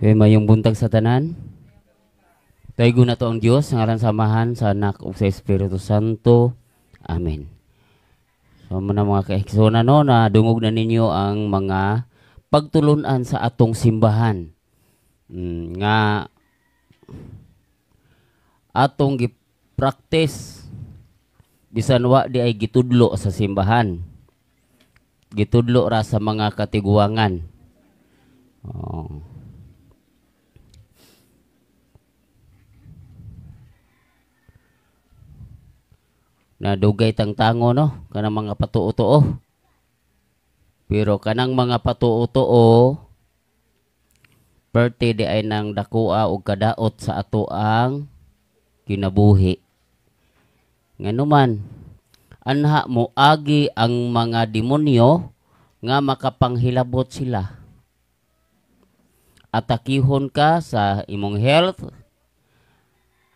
Okay, mayong buntag sa tanan. Daygon nato ang Dios sa ngalan sa Amahan, sa Anak ug sa Espiritu Santo. Amen. So mao mga kaigsuonan, no, na dungog na ninyo ang mga pagtulunan sa atong simbahan. Nga atong gi-practice bisan wa di ay gitudlo sa simbahan. Gitudlo ra sa mga katiguangan. Oh. Na dugay tangtango, no, kanang mga patuo-tuo. Pero kanang mga patuo-tuo perti di ay nang dakoa og kadaot sa ato ang kinabuhi. Nganuman anha moagi ang mga demonyo nga makapanghilabot sila. Atakihon ka sa imong health,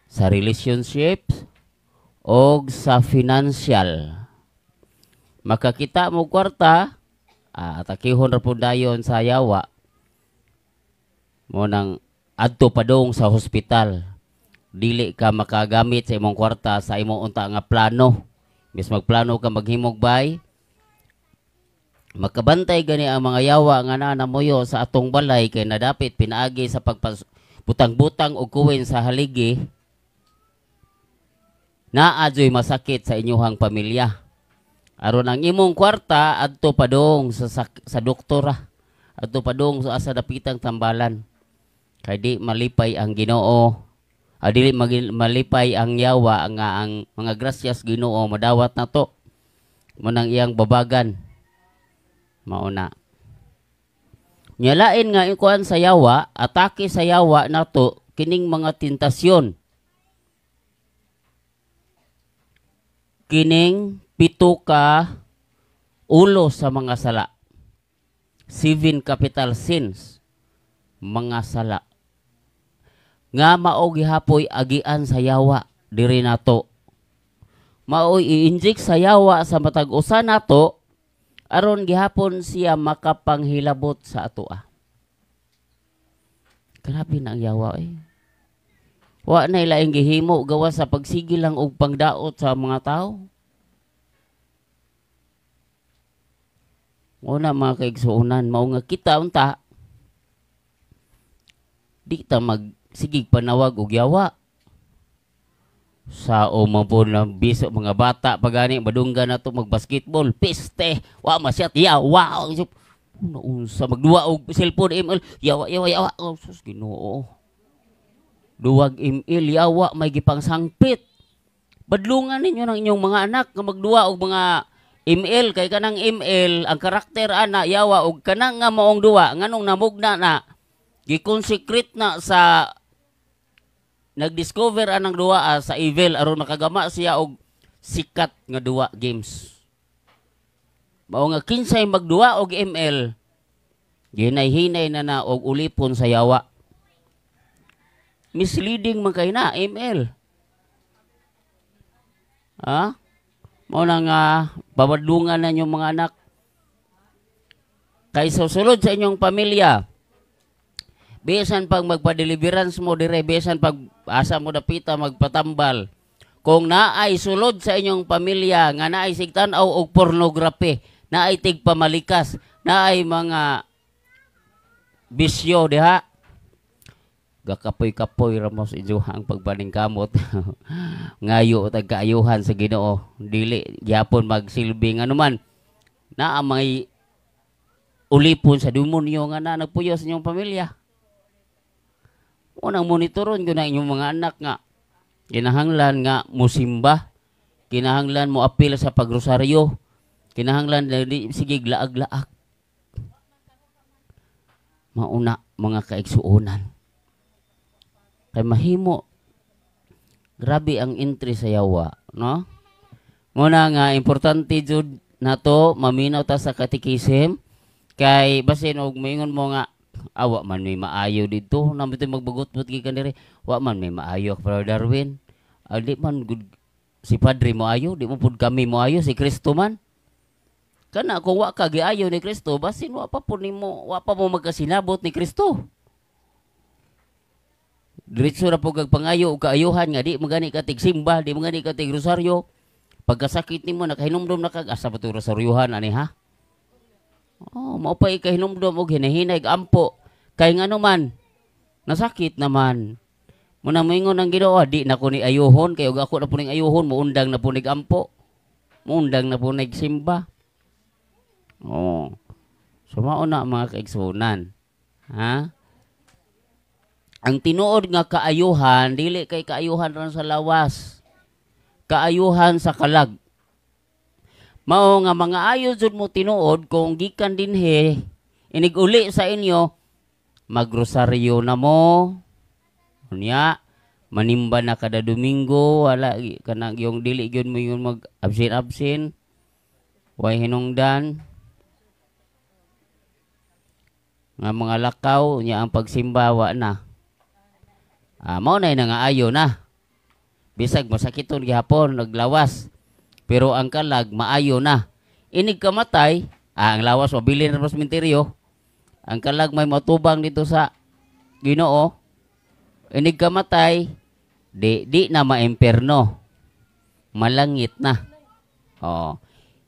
sa relationships, og sa financial. Makakita mo kwarta, atakihon ra pud dayon sa yawa. Mo nang adto padung sa hospital. Dili ka makagamit sa imong kwarta sa imong unta nga plano. Bis magplano ka maghimog bay, makabantay gani ang mga yawa nga naa namuyo sa atong balay kay nadapit pinaagi sa pagpas butang-butang og kuwin sa haligi. Naa joy masakit sa inyuhang pamilya. Aron ang imong kwarta adto padung sa doktora, adto padung sa asa dapitang tambalan. Kay di malipay ang Ginoo, dili malipay ang yawa nga ang mga grasyas Ginoo madawat nato. Munang iyang babagan. Mauna. Nyalain nga ikuan sa yawa, atake sa yawa nato kining mga tentasyon. Kining 7 ka ulo sa mga sala. 7 capital sins, mga sala. Nga mao gihapoy agian sa yawa diri nato. Maoy i-inject sa yawa sa matag usa nato aron gihapon siya makapanghilabot sa atoa. Grabe na ang yawa. Wa na ilaing gihimo gawas sa pagsige lang og pangdaot sa mga tao. Una mga kaigsuonan, mao nga kita unta di ta magsigig panawag og yawa. Sa umapon na biso mga bata pagani madunggan nato magbasketball, piste, wa masyat yawa. Una unsa magduwa og cellphone ML, yawa yawa yawa. Oh, sus Ginoo. Duwag ML yawa may gipangsangpit. Badlungan ninyo ng inyong mga anak nga magduwa og mga ML kay kanang ML ang karakter ana yawa og kanang nga maong duwa nganong namugna na gikonsecrate na sa nagdiscover anang duwa sa evil aron makagama siya og sikat nga duwa games. Mao nga kinsay magduwa og ML ginay-hinay na na og ulipon sa yawa. Misleading man kay na ML. Ha? Mao na nga pabadlungan na inyong mga anak. Kay susulod sa inyong pamilya, bisan pag magpa-deliverance mo dire, bisan pag asa mo dapita magpatambal, kung naay sulod sa inyong pamilya nga naay sigtan-aw og pornography, naay tigpamalikas, naay mga bisyo diha, gakapoy-kapoy ra mo sa inyong pagpaningkamot. Ngayo tag kaayuhan sa Ginoo, dili gyapon magsilbi nganuman naa may ulipon sa demonyo nga na nagpuyo sa inyong pamilya. Unang monitoron gyud na inyong mga anak nga kinahanglan nga musimba, kinahanglan mo apil sa pagrosaryo, kinahanglan di sige laag-laag. Mauna mga kaigsuonan. Kay mahimo grabe ang entry sa yawa, no? Muna nga importante jud nato maminaw ta sa katekisim kay basin og moingon mo nga awa man may maayo didto, namit magbagot-bot gikan diri, wa man may maayo Father Darwin. Di man gud si Padre mo ayo, di mo pud kami mo ayo, si Kristo man. Kana kung wa ka giayo ni Kristo, basin wa pa pud nimo, wa pa mo magkasinabot ni Kristo. Diretso ra po kag pangayo og kaayuhan nga di magani ka tigsimba, di magani ka tig rosaryo. Pagkasakit nimo, nakahinumdom na kag asa ba to rosaryuhan ani, ha? Oh, mao pa ikahinumdom og hinahinay ampo. Kay ngano man nasakit naman. Muna moingon ang Ginoo, "Di na ko ni ayuhon kay og ako na po ning ayuhon, muundang na po nig ampo. Muundang na po nig simba." Oh. So mao na, mga kaigsunan. Ha? Ang tinuod nga kaayuhan dili kay kaayuhan ron sa lawas. Kaayuhan sa kalag. Mao nga mga ayo jud mo tinuod kung gikan dinhi, inig uli sa inyo, magrosaryo na mo. Unya, manimba na kada Domingo, wala kanang yung dili gyud mo yung mag absent absent. Way hinungdan nga mga lakaw nya, ang pagsimba wa na. Ah, mao na nga ayo na. Bisag masakiton gihapon naglawas. Pero ang kalag maayo na. Inig kamatay, ang lawas mabilin ra sa sementeryo. Ang kalag may matubang dito sa Ginoo. Inig kamatay, di di na maimperno. Malangit na. Oh.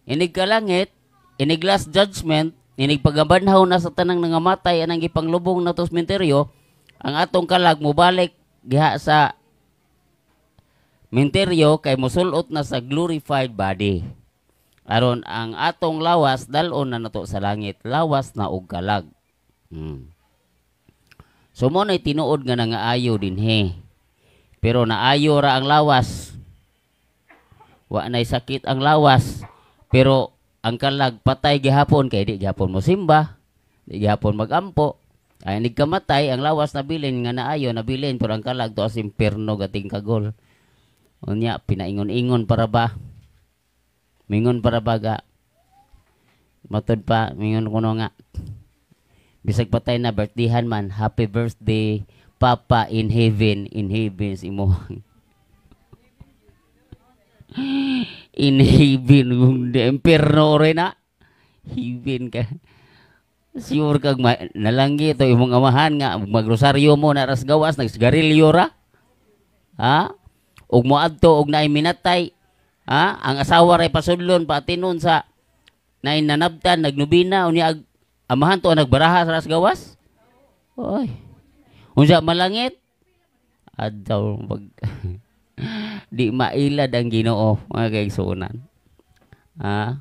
Inig kalangit, inig last judgment, inig pagabanhaw na sa tanang nangamatay anang gipanglubong na to sementeryo, ang atong kalag mobalik diha sa menteryo kay mosulot na sa glorified body. Aron ang atong lawas dal-on na nato sa langit, lawas na og kalag. So mo na'y tinuod nga nangaayo dinhi. Pero naayo ra ang lawas. Wa na'y sakit ang lawas. Pero ang kalag patay gihapon kay di gihapon mo simba, di gihapon magampo. Ay nigkamatay ang lawas nabilin nga naayo nabilin, pero ang kalag to as impierno gating kagol. Unya pinaingon-ingon para ba? Mingon para ba ga? Matod pa mingon kuno nga bisag patay na, birthdayhan man, "Happy birthday, Papa in heaven." In heaven imo, in heaven kung di impierno rin na heaven ka. Sure kag nalanggi to imong amahan nga magrosaryo mo na ras gawas, nagsigarilyo ra, ha, ug moadto og naay minatay, ha, ang asawa ray pasudlon patinon sa naay nanabtan, nagnubina, unya ag amahan to nagbaraha sa ras gawas. Oy, unsa malangit adlaw pag di mailad ang Ginoo, mga kaigsuonan? Ha,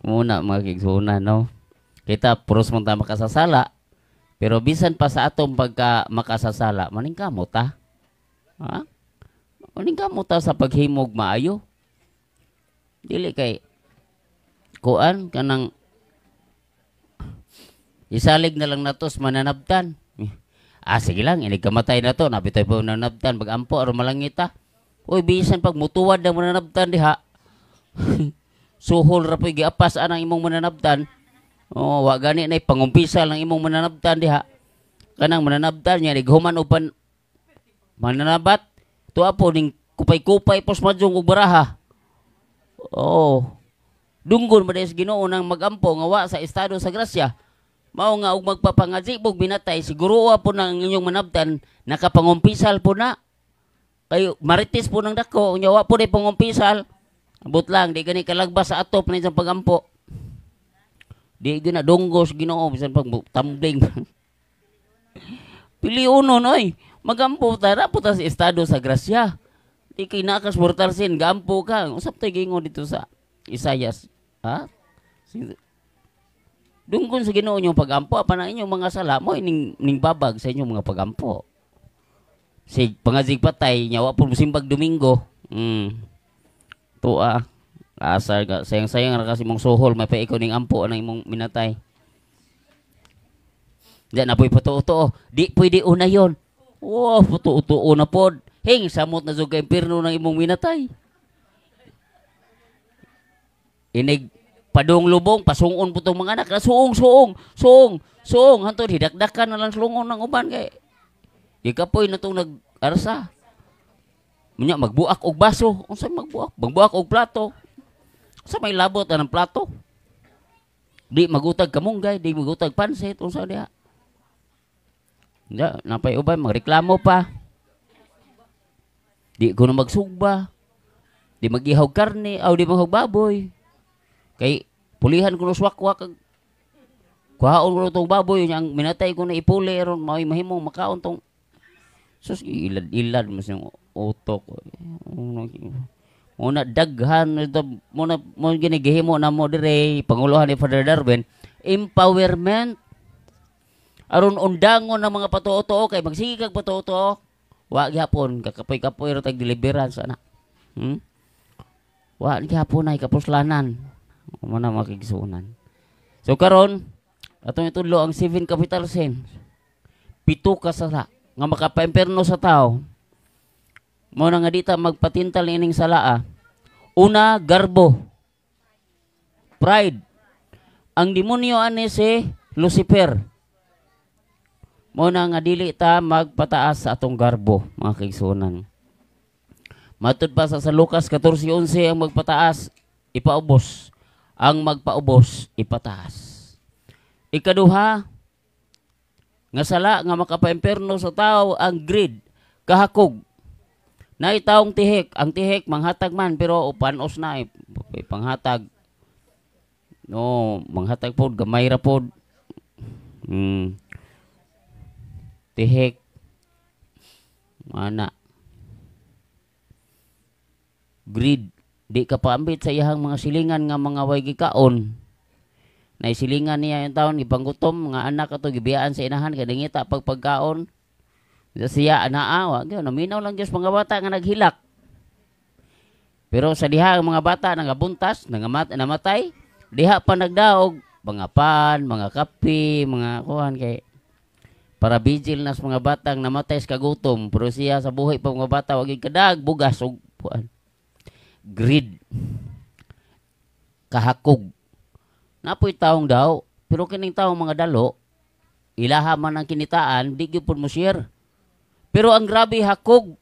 muna, mga kaigsuonan, no, kita puros man ta makasasala, pero bisan pa sa atong pagka makasasala, maningkamot ta, ha, maningkamot ta sa paghimog maayo. Dili kay kuan kanang isalig na lang nato sa mananabtan. Ah, sige lang, inig kamatay na to, nabitoy pa mananabtan, pag-ampo, aron malangit ta. Uy, bisan pag mutuwad ang mananabtan diha. Suhol ra po'y giapas anang imong mananabtan. Oh, wa gani na pangumpisal ang imong mananabtan diha. Kanang mananabtan niya, nighuman upan mananabat, tuwa po ning kupay-kupay pos madyong og baraha. Oh. Dunggon ba sa Ginoo nang magampo nga wa sa estado sa grasya. Mao nga og magpapangazibog binatay, siguro po nang inyong manabtan nakapangumpisal po na. Kayo marites po ng dako, unya wa po day pangumpisal. Abot lang di gani kalagbas sa atop na isang pagampo. Di gina donggos Ginoo bisan pag tumbling. Pili uno noy, magampo ta ra po ta sa estado sa grasya. Di kay nakas mortal sin, gampo ka. Usap tayo gingon dito sa Isayas. Ha? Dunggon sa Ginoo inyong pagampo, apan ang inyong mga sala mo ning babag sa inyong mga pagampo. Sig pangazig patay nya wa po simbag Domingo. Tuwa. Asa ka sayang-sayang ra kasi mong suhol, may pa ikaw ning ampo anang imong minatay. Diyan na po'y patuo-tuo. Di pwede una yon. Wow, patuo-tuo na pod. Hing, samot na jud ka impierno ng imong minatay. Inig padung lubong, pasungon po itong mga anak. Suong, suong, suong, suong. Hantod, hidakdakan na lang sulungon ng uban. Kay gikapoy na itong nag-arsa. Munya, magbuak og baso. Unsa magbuak? Magbuak og plato. Sa may labot ang plato. Di magutag kamunggay, di magutag pansit. Unsa diha? Ya, napay uban, magreklamo pa. Di ko na magsugba. Di magihaw karne, aw di maghog baboy. Kay pulihan ko no swakwak, kuhaon ko no tong baboy, ang minatay ko na ipuli ron, mao'y mahimong makaon tong. Sus, ilad-ilad mas yung utok. Muna daghan ito, muna mo ginigihimo na mo dire panguluhan ni Father Darwin, empowerment aron undangon ng mga patuo-tuo, kay magsige kag patuo-tuo, wa gyapon kakapoy-kapoy ra tag deliverance ana. Wa gyapon ay kapuslanan mo na, makigsunan. So karon atong itudlo ang seven capital sins, pito ka sala nga makapaimperno sa tao. Mo na nga dita magpatintal ining salaa. Una, garbo. Pride. Ang demonyo ani si Lucifer. Mo na nga dili ta magpataas sa atong garbo, mga kaigsuonan. Matud pa sa Lucas 14:11, ang magpataas ipaubos, ang magpaubos ipataas. Ikaduha nga sala nga makapaimperno sa tao, ang greed, kahakog. Naay taong tihik, ang tihik manghatag man pero panos na eh, panghatag. No, manghatag pod gamay ra pod. Tihik. Mana. Greed. Di ka paambit sa iyahang mga silingan nga mga way gikaon. Naisilingan niya yung taon, gipanggutom, mga anak ato gibiyaan sa inahan, kay nangita pagpagkaon. Sa siya, anaa, wa, gyud, naminaw lang Diyos mga bata nga naghilak. Pero sa diha ang mga bata nangabuntas, namatay, diha pa nagdaog, mga pan, mga kape, mga kuhan kay para vigil na sa mga batang namatay sa kagutom, pero siya sa buhay pa mga bata, wag kadag bugas og kuan. Greed. Kahakog. Napoy taong daw, pero kining taong mga dalo, ilaha man ang kinitaan, di gyud pud mo share. Pero ang grabe hakog,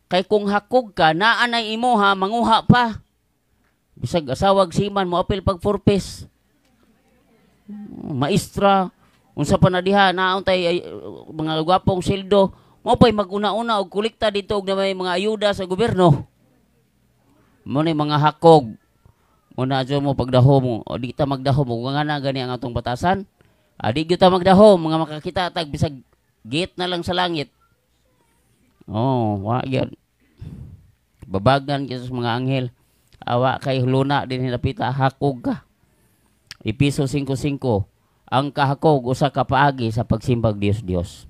kay kung hakog ka, naa nay imuha, manguha pa. Bisag asawag siman, mo apil pag purpose. Maestra, unsa pa na diha, naon tay ay, mga gwapong sildo, mo pa'y maguna-una og kolekta dito og na may mga ayuda sa gobyerno. Mo ni mga hakog. Muna adyo mo pagdahom mo, o di ta magdahom, ug nga na gani ang atong batasan. Adi gyud ta magdahom, mga makakita tag bisag gate na lang sa langit. Oh, wa gyud. Babagan gyud sa mga anghel. Awa kay huluna din hinapita, hakog ka. Epeso 5:5, ang kahakog usa ka paagi sa pagsimbag Dios Dios.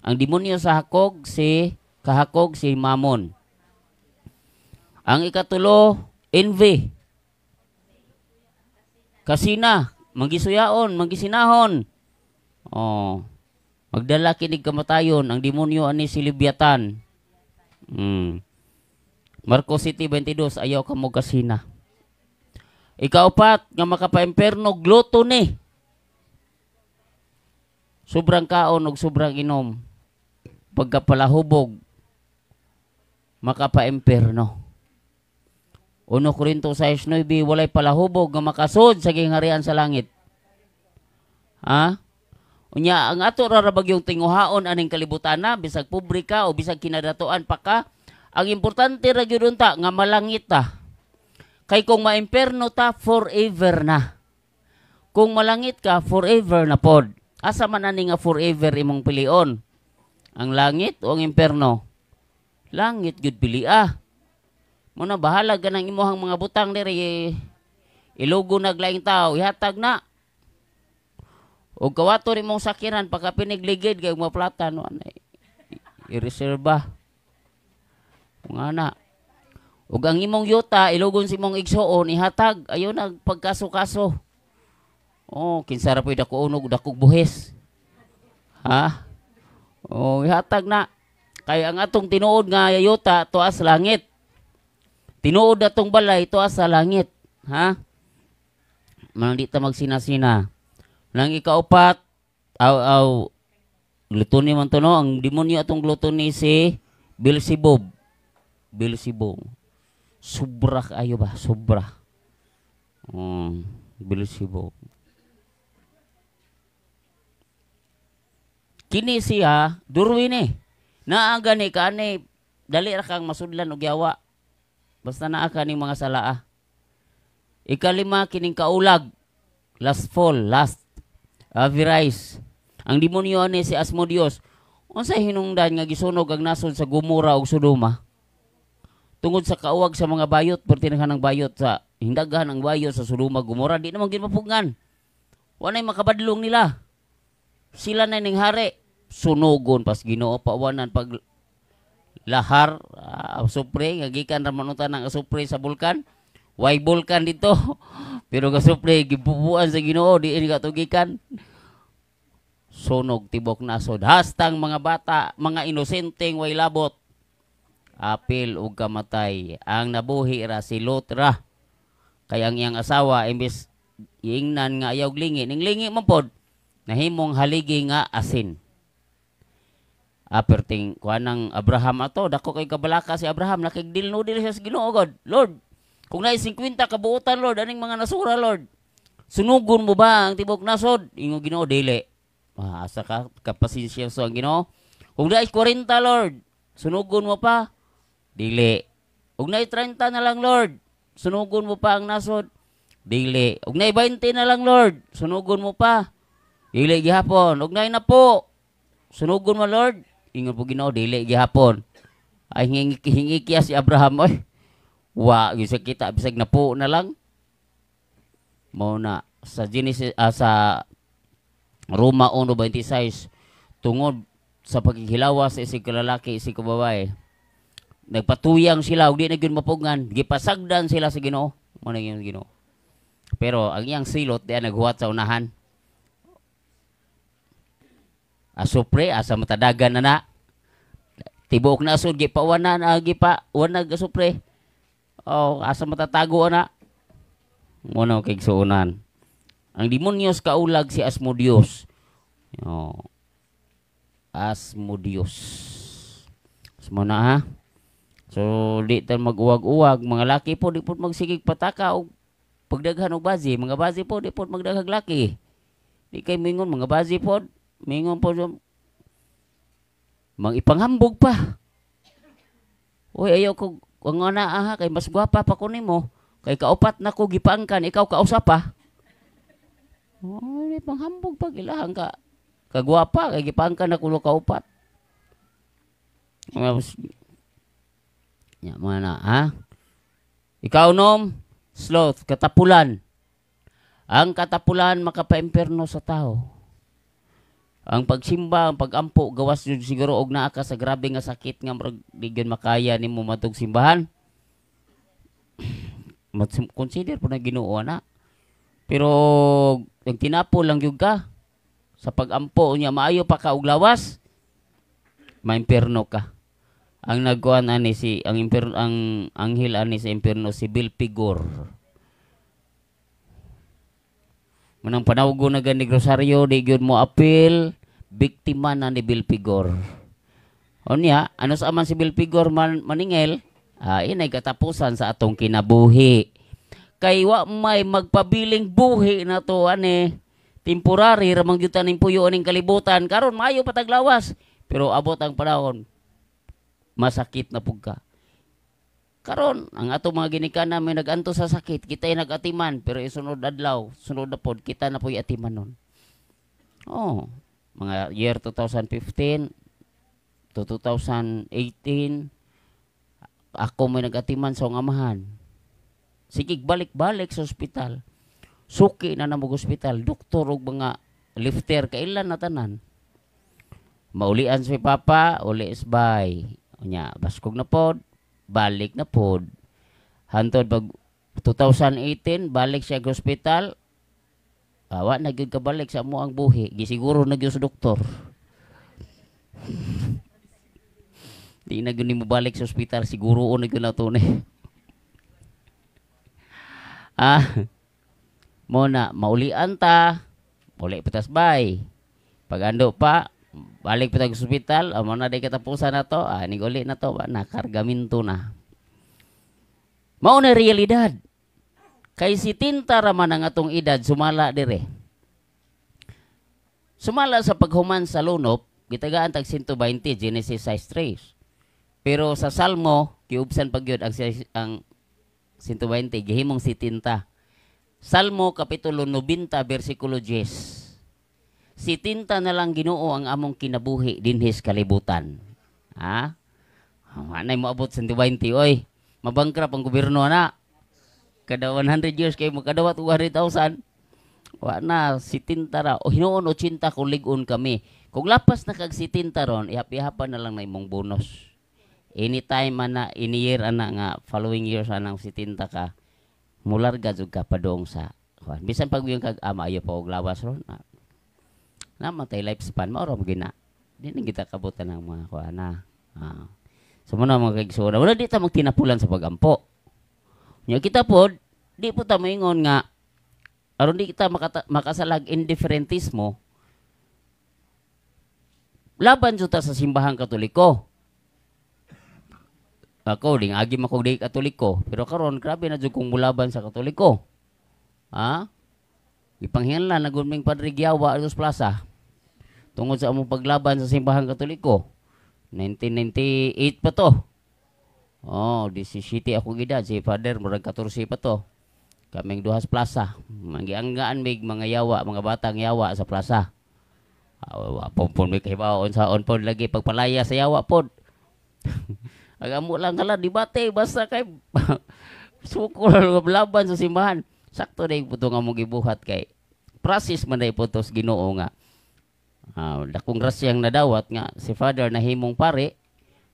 Ang demonyo sa hakog si kahakog si Mamon. Ang ikatulo, envy. Kasina, mangisuyaon, manggisinahon. Oh. Magdala kinig kamatayon, ang demonyo ani si Leviathan. Marcos 7:22, ayaw ka mo kasina. Ikaupat, nga makapaimperno, gluttony. Sobrang kaon og sobrang inom. Pagkapalahubog, makapaimperno. 1 Korinto 6:9, walay palahubog nga makasud sa gingharian sa langit. Ha? Unya, ang ato ra rabag yung tinguhaon aning kalibutan na, bisag pobre ka o bisag kinadatuan pa ka, ang importante ra gyud unta nga malangit ta. Kay kung maimperno ta, forever na. Kung malangit ka, forever na pod. Asa man ani nga forever imong pilion? Ang langit o ang imperno? Langit gyud pilia. Muna bahala ka ng imuhang mga butang diri, ilugo naglaing tao, ihatag na. O kawato ni mong sakiran, pagka pinigligid kay mga plata, no, anay, i-reserba. Nga na. Ug ang imong yuta, ilugon si imong igsuon, ihatag, ayo na pagkaso-kaso. Oh, kinsa ra po'y dako unog, dakog buhis. Ha? Oh, ihatag na. Kay ang atong tinuod nga yuta, tuas langit. Tinuod atong balay, tuas sa langit. Ha? Manang di ta magsinasina. Nang ikaupat, aw, aw, gluttony man to, no? Ang demonyo atong gluttony si Beelzebub. Beelzebub. Sobra kaayo ba? Sobra. Beelzebub. Kini siya, durwin eh. Naa gani ka ani, Dali ra kang masudlan og yawa. Basta naa ka ning mga salaa. Ikalima, kining kaulag. Last fall, last avarice. Ang demonyo ani si Asmodeus. Unsa hinungdan nga gisunog ang nasod sa Gomora ug Sodoma? Tungod sa kauwag sa mga bayot, pertinahan ng bayot sa hindaghan ang bayot sa Sodoma, Gomora, di naman gyud mapugngan. Wa nay makabadlong nila. Sila na ning hari. Sunugon pas Ginoo pawanan pag lahar, asupre, nga gikan ra man unta ng asupre sa bulkan. Way bulkan dito. Pero kasupre gibubuan sa Ginoo diin katugikan. Sunog tibok nasod. Hastang mga bata, mga inosenteng way labot. Apil ug kamatay. Ang nabuhi ra si Lot ra. Kay ang iyang asawa imbes iingnan nga ayaw lingi, ning lingi man pod nahimong haligi nga asin. Aperting kuan ng Abraham ato, dako kay kabalaka si Abraham, nakigdil no dili siya sa Ginoo God. Lord, kung naay 50 kabuotan, Lord, aning mga nasura, Lord, sunugon mo ba ang tibok nasod? Ingon Ginoo, dili. Asa ka kapasensya sa Ginoo. Kung naay 40, Lord, sunugon mo pa? Dili. Ug naay 30 na lang, Lord, sunugon mo pa ang nasod? Dili. Ug naay 20 na lang, Lord, sunugon mo pa? Dili gihapon. Ug naay na po, sunugon mo, Lord? Ingon po Ginoo, dili gihapon. Ay hingi si Abraham, oy. Wa gyud sa kita bisag na po na lang. Mao na sa Genesis, sa Roma 1:26, tungod sa paghihilawas sa isig kalalaki, isig kababae, nagpatuyang sila ug di na gyud mapugngan, gipasagdan sila sa Ginoo. Mao na gyud Ginoo. Pero ang iyang silot diya naghuwat sa unahan. Asupre asa matadagan na na. Tibuok na asud gipawanan, gipawanag asupre. Oh, asa matatago na. Mo na kay suonan. Ang demonyo sa kaulag si Asmodeus. Oh. Asmodeus. So, na ha. So di ta mag-uwag-uwag, mga laki po di po magsigig pataka og pagdaghan og bazi, mga bazi po di po magdaghag laki. Di kay mingon mga bazi po, mingon po mang ipanghambog pa. Uy, ayaw ko ang ana aha kay mas gwapa pa ko nimo. Kay kaupat na ko gipaangkan, ikaw kausa pa. Uy, panghambog pa ilahang ka. Kagwapa kay gipaangkan na kulo kaupat. Ya, mga na, ha? Ikaw nom, sloth, katapulan. Ang katapulan makapaimpierno sa tao. Ang pagsimba, ang pagampo, gawas yun siguro og naa ka sa grabe nga sakit nga murag di gyud makaya nimo matug simbahan. Consider po na Ginoo na. Pero ang tinapo lang gyud ka sa pagampo niya, maayo pa ka og lawas, maimpierno ka. Ang nagkuan ani si ang impierno, ang anghel ani sa impierno si Belphegor. Manang panawgo na gani Rosario, di gyud mo apil, biktima na ni Belphegor. Unya, ano sa man si Belphegor man, maningil, inay katapusan sa atong kinabuhi. Kay wa may magpabiling buhi na to ani, temporary ramang gyud ning puyo aning kalibutan karon maayo pataglawas, pero abot ang panahon masakit na pug ka. Karon ang ato mga ginikanan may naganto sa sakit, kita'y nagatiman, pero isunod adlaw, sunod na pod kita na po'y atiman nun. Oh, mga year 2015 to 2018 ako may nagatiman sa amahan. Sige, balik-balik sa ospital. Suki na namog ospital, doktor og mga lifter kailan na tanan. Maulian si papa, uli isbay. Unya, baskog na pod, balik na pod. Hantod pag 2018 balik siya sa ospital. Awa na gyud kabalik sa amo ang buhi. Gisiguro na gyud sa doktor. Di na gyud nimo balik sa ospital, siguro na gyud nato ni. Mo na maulian ta, uli patas bay. Pag ando pa, balik pa sa ospital, amo na di katapusan na to, nig uli na to, na kargaminto na. Mao na realidad. Kay si Tinta raman ang atong edad sumala dire. Sumala sa paghuman sa lunop, gitagaan tag 120, Genesis 6:3. Pero sa Salmo, giubsan pa gyud ang 120, gihimong 70. Salmo kapitulo 90 bersikulo 10. 70 na lang Ginoo ang among kinabuhi dinhis kalibutan. Ha? Anay moabot 120 oy. Mabangkrap ang gobyerno na. Kada 100 years kay makadawat 200,000. Wa na 70 ra o hinuon 80 kung lig-on kami. Kung lapas na kag 70 ron, ihap-ihapan na lang na imong bonus. Anytime ana, any year ana nga following years anang 70 ka, mularga jud ka padung sa kuan. Bisan pag yung kag ama ayo pa og lawas ron. Namatay lifespan mao ra gina. Di na kita kabutan ng mga kuan na. So muna mga kaigsuonan, wala di ta magtinapulan sa pagampo. Nya kita pod, di po ta moingon nga aron di kita makasalag indifferentismo, laban jud ta sa simbahang Katoliko. Ako ding agi man kog di Katoliko, pero karon grabe na jud kong mulaban sa Katoliko. Ha? Gipanghinlan na gud ming Padre Giyawa atos plaza. Tungod sa among paglaban sa simbahang Katoliko. 1998 pa to. Oh, 17 ako gidad si Father murag 14 pa to. Kaming duhas plaza. Manggianggaan mig mga yawa, mga batang yawa sa plaza. Wa pon mi kahibaw unsaon pon lagi pagpalaya sa yawa pod. Ang amo lang kala debate basta kay sukol laban sa simbahan. Sakto day po nga among gibuhat kay process man day po to sa Ginoo nga. Dakong grasyang nadawat nga si Father nahimong pare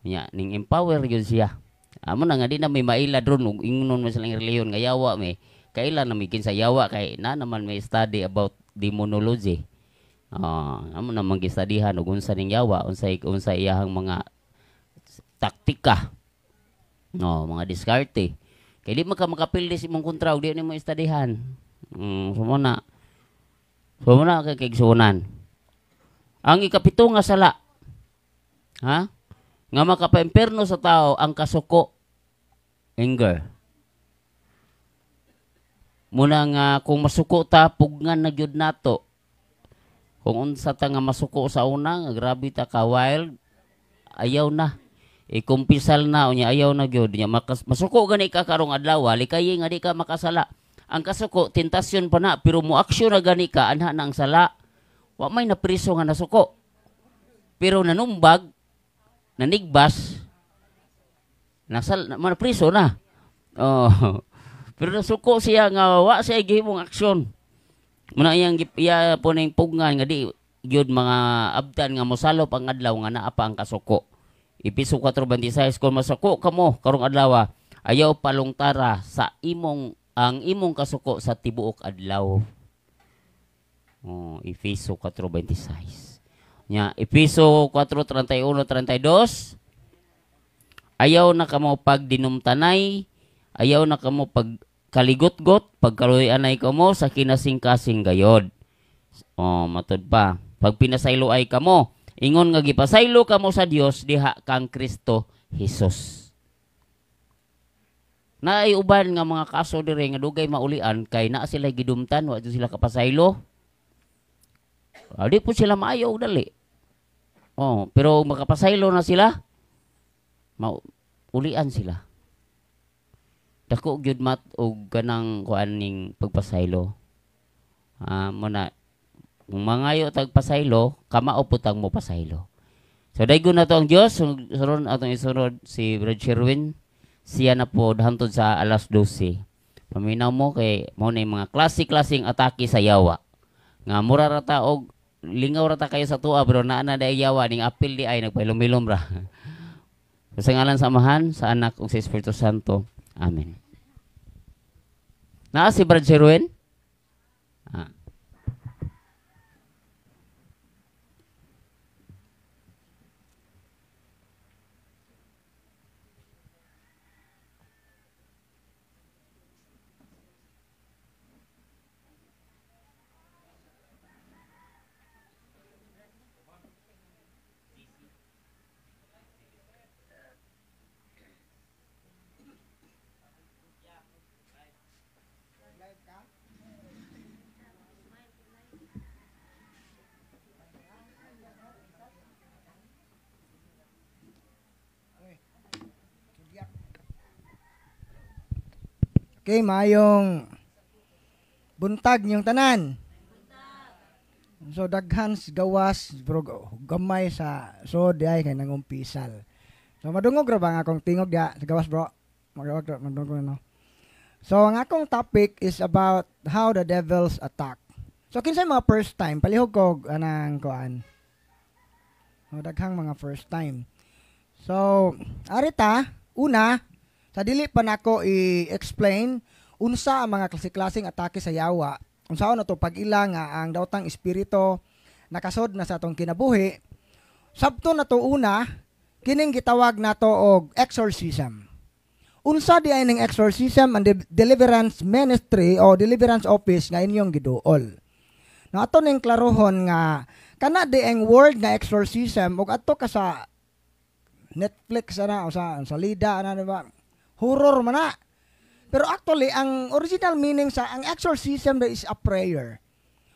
nya ning empower gyud siya. Amo na nga di na may maila dron ug ingnon man silang relihiyon nga yawa may kaila na may kinsa yawa kay na naman may study about demonology. Amo na man gistudihan ug unsa ning yawa, unsa iyahang mga taktika. No, mga diskarte. Kay di man ka makapildi sa imong kontra ug di nimo istudihan. Sumo na. Sumo na kay kaigsuonan. Ang ikapito nga sala, ha? Nga makapaimpierno sa tao ang kasuko, anger. Muna nga kung masuko ta, pugnan na gyud nato. Kung unsa ta nga masuko sa una, nga grabe ta ka wild, ayaw na. Ikumpisal na unya ayaw na gyud nya masuko gani ka karong adlaw, likayi nga di ka makasala. Ang kasuko tentasyon pa na, pero mo aksyon na gani ka anha na ang sala. Wa may napriso nga nasuko. Pero nanumbag, nanigbas, nasal na priso na. Oh. Pero nasuko siya nga wa siya gihimong aksyon. Muna iyang iya po ning pugnan nga di gyud mga abdan nga mosalop ang adlaw nga naa pa ang kasuko. Episo 4:26, kung masuko kamo karong adlaw, ayaw palungtara sa imong ang imong kasuko sa tibuok adlaw. Oh, Efeso 4:26. Nya Efeso 4:31-32, ayaw na kamo pagdinumtanay, ayaw na kamo pag kaligotgot, pagkaluy-anay kamo sa kinasingkasing gayod. Oh, matud pa. Pag pinasaylo ay kamo, ingon nga gipasaylo kamo sa Dios diha kang Kristo Hesus. Naay uban nga mga kaso dire nga dugay maulian kay naa sila gidumtan, wa jud sila kapasaylo. Di po sila maayo og dali. Oh, pero makapasaylo na sila, maulian sila. Dako gyud mat og kanang kuan ning pagpasaylo. Mo na kung mangayo tag pasaylo, kamao pud tang mo pasaylo. So daygon na to ang Dios, sunod atong isunod si Brad Sherwin. Siya na po hantod sa alas 12. Paminaw mo kay mo na yung mga klase-klaseng atake sa yawa. Nga mura ra ta og lingaw ra ta kayo sa tuwa pero naa na day yawa ning apil di ay nagpailom-ilom ra. Sa ngalan sa Amahan, sa Anak ug sa Espiritu Santo. Amen. Naa si Brad Sherwin? Ah. Okay, maayong buntag inyong tanan. So daghan sa gawas bro, gamay sa so di ay kay nangumpisal. So madungog ra ba ang akong tingog diha sa gawas, bro? Magawag ra madungog, no? So ang akong topic is about how the devils attack. So kinsay mga first time, palihog ko anang kuan. So daghang mga first time. So arita una sa dili pa nako i-explain unsa ang mga klase-klaseng atake sa yawa, unsaon na to pag-ila nga ang daotang espiritu nakasod na sa atong kinabuhi. Sabto na to una, kining gitawag nato og exorcism. Unsa di ay ning exorcism and deliverance ministry o deliverance office nga inyong giduol? No, ato ning klarohon nga kana di ang word nga exorcism ug adto ka sa Netflix ana o sa Lida ana, di ba? Horror man na. Pero actually, ang original meaning sa ang exorcism is a prayer.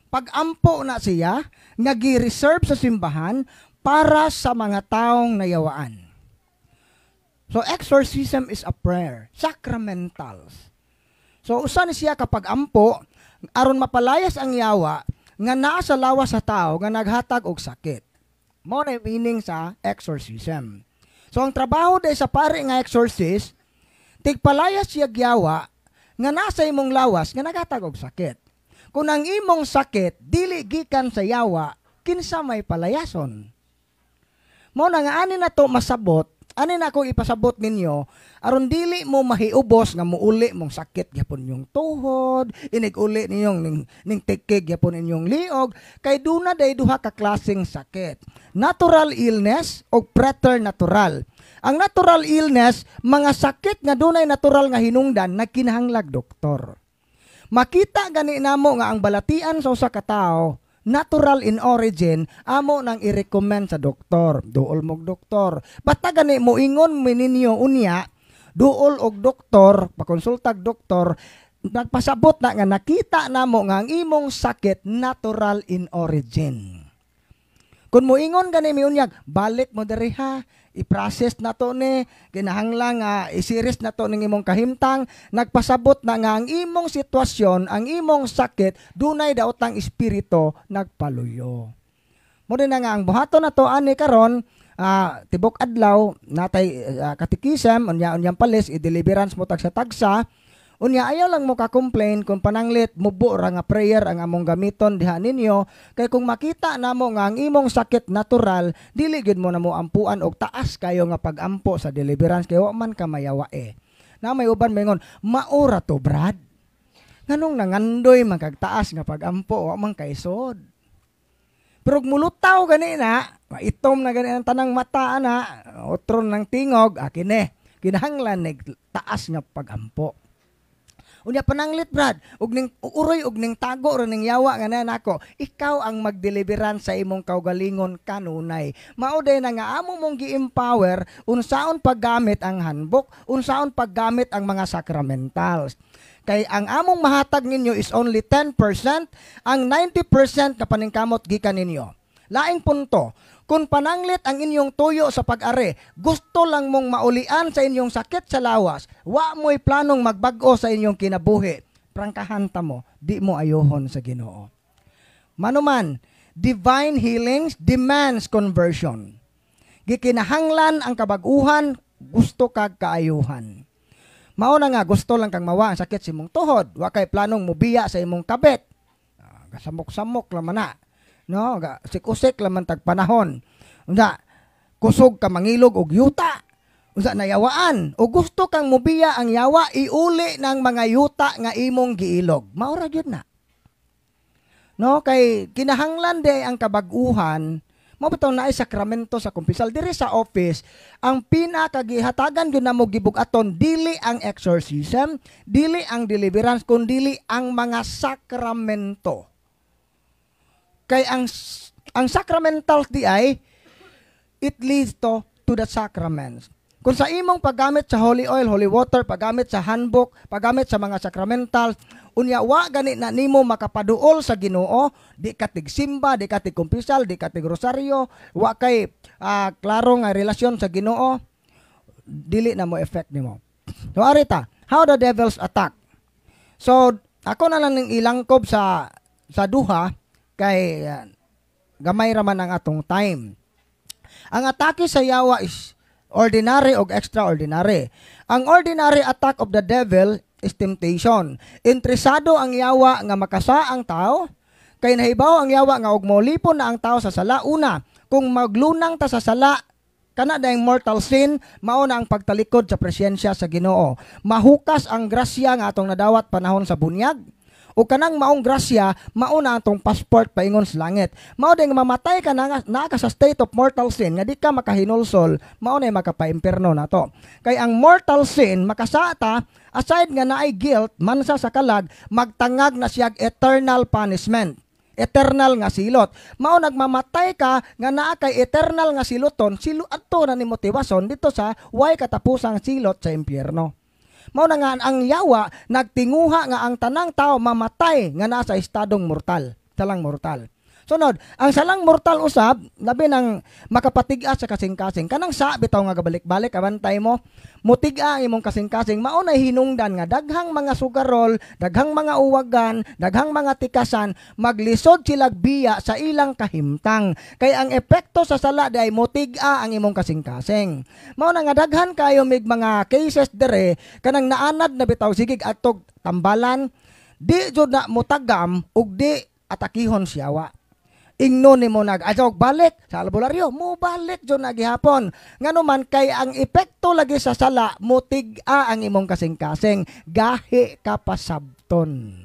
Pag-ampo na siya, nga gi-reserve sa simbahan para sa mga taong nayawaan. So exorcism is a prayer, sacramentals. So usa ni siya kapag ampo aron mapalayas ang yawa nga naa sa lawas sa tao nga naghatag og sakit. Mao na meaning sa exorcism. So ang trabaho day sa pare nga exorcist, tigpalayas siya yawa nga nasa imong lawas nga naghatag og sakit. Kung ang imong sakit dili gikan sa yawa, kinsa may palayason? Mao na nga ani na to masabot, ani na ako ipasabot ninyo aron dili mo mahiubos nga muuli mong sakit gyapon inyong tuhod, inig-uli ninyong ning tikig gyapon inyong liog, kay duna day duha ka klaseng sakit. Natural illness o preternatural. Ang natural illness, mga sakit nga dunay natural nga hinungdan, nagkinahanglag doktor. Makita gani namo nga ang balatian sa usa ka tawo natural in origin, amo nang i-recommend sa doktor. Duol mog doktor. Basta gani moingon mi ninyo unya, duol og doktor, pakonsultag doktor, nagpasabot na nga nakita namo nga ang imong sakit natural in origin. Kung moingon gani mi unyag, balik mo diri ha, i-process na to ni, kinahanglan nga i-series na to ning imong kahimtang, nagpasabot na nga ang imong sitwasyon, ang imong sakit, dunay daotang espiritu nagpaluyo. Mo din na nga ang buhaton na to ani karon, tibok adlaw natay katikisem, unya unyang palis i-deliverance mo tagsa-tagsa. Unya ayaw lang mo ka-complain kung pananglit mubo ra nga prayer ang among gamiton diha ninyo, kay kung makita namo nga ang imong sakit natural, dili gyud mo na mo ampuan og taas kayo nga pag-ampo sa deliverance kay wa man ka mayawa eh. Na may uban maingon, "Maura to, Brad. Nganong nangandoy man kag taas nga pag-ampo, wa man kaisod?" Pero mulutaw gani na, maitom na gani ang tanang mata ana, otro ng tingog, akin eh. Kinahanglan nig taas nga pag-ampo. Unya pananglit, Brad, ug ning uroy ug ning tago ra ning yawa nga na nako, ikaw ang magdeliveran sa imong kaugalingon kanunay. Mao day na nga amo mong gi-empower unsaon paggamit ang handbook, unsaon paggamit ang mga sacramentals. Kay ang among mahatag ninyo is only 10%, ang 90% na paningkamot gikan ninyo. Laing punto, kung pananglit ang inyong tuyo sa pag-are, gusto lang mong maulian sa inyong sakit sa lawas, wa mo'y planong magbag-o sa inyong kinabuhi, prangkahan ta mo, di mo ayuhon sa Ginoo. Manuman, divine healings demands conversion. Gikinahanglan ang kabag-uhan, gusto kag kaayuhan. Mao na nga gusto lang kang mawa ang sakit sa imong tuhod, wa kay planong mubiya sa imong kabit. Gasamok-samok lang man na. No, sik-usik lang man tag panahon. Unsa kusog ka mangilog og yuta. Unsa nayawaan o gusto kang mubiya ang yawa, iuli ng mga yuta nga imong giilog. Mao ra gyud na. No, kay kinahanglan de ang kabag-uhan. Mao bitaw naay sakramento sa kumpisal diri sa office. Ang pinakagihatagan gyud namo gibug-aton dili ang exorcism, dili ang deliverance, kun dili ang mga sakramento. Kay ang sacramentals di ay it leads to the sacraments. Kung sa imong paggamit sa holy oil, holy water, paggamit sa handbook, paggamit sa mga sacramentals, unya wa gani na nimo makapaduol sa Ginoo, di ka tigsimba, di ka tigkumpisal, di ka tigrosaryo, wa kay klaro nga relasyon sa Ginoo, dili na mo effect nimo. So arita, how the devils attack. So ako na lang ning ilangkob sa duha kay gamay ra man ang atong time. Ang atake sa yawa is ordinary og extraordinary. Ang ordinary attack of the devil is temptation. Interesado ang yawa nga makasa ang tao kay nahibaw ang yawa nga og molipon na ang tao sa sala. Una, kung maglunang ta sa sala, kana dayong mortal sin, mao na ang pagtalikod sa presensya sa Ginoo. Mahukas ang grasya nga atong nadawat panahon sa bunyag. O kanang maong grasya, mao na atong passport paingon sa langit. Mao din mamatay ka na naa ka sa state of mortal sin nga di ka makahinulsol, mao na makapaimpierno nato. Kay ang mortal sin makasata, aside nga naay guilt, mansa sa kalag, magtangag na siyag eternal punishment, eternal nga silot. Mao nagmamatay ka nga naa kay eternal nga siloton, silo adto na nimo tiwason dito sa way katapusang silot sa impyerno. Mao na nga ang yawa nagtinguha nga ang tanang tao mamatay nga naa sa estadong mortal, salang mortal. Sunod, ang salang mortal usab, labi nang makapatig-a sa kasing-kasing. Kanang sa bitaw nga gabalik-balik, abantay mo, mutig-a ang imong kasing-kasing, mao na hinungdan nga daghang mga sugarol, daghang mga uwagan, daghang mga tikasan, maglisod silag biya sa ilang kahimtang. Kay ang epekto sa sala di ay mutig-a ang imong kasing-kasing. Mao na nga daghan kayo mig mga cases dere kanang naanad na bitaw sigig atog tambalan, di jud na mutagam ug di atakihon siyawa. Ingno nimo nag adjog balik sa albularyo, mo balik jud na gihapon. Ngano man kay ang epekto lagi sa sala, mutig-a ang imong kasing-kasing, gahi ka pasabton.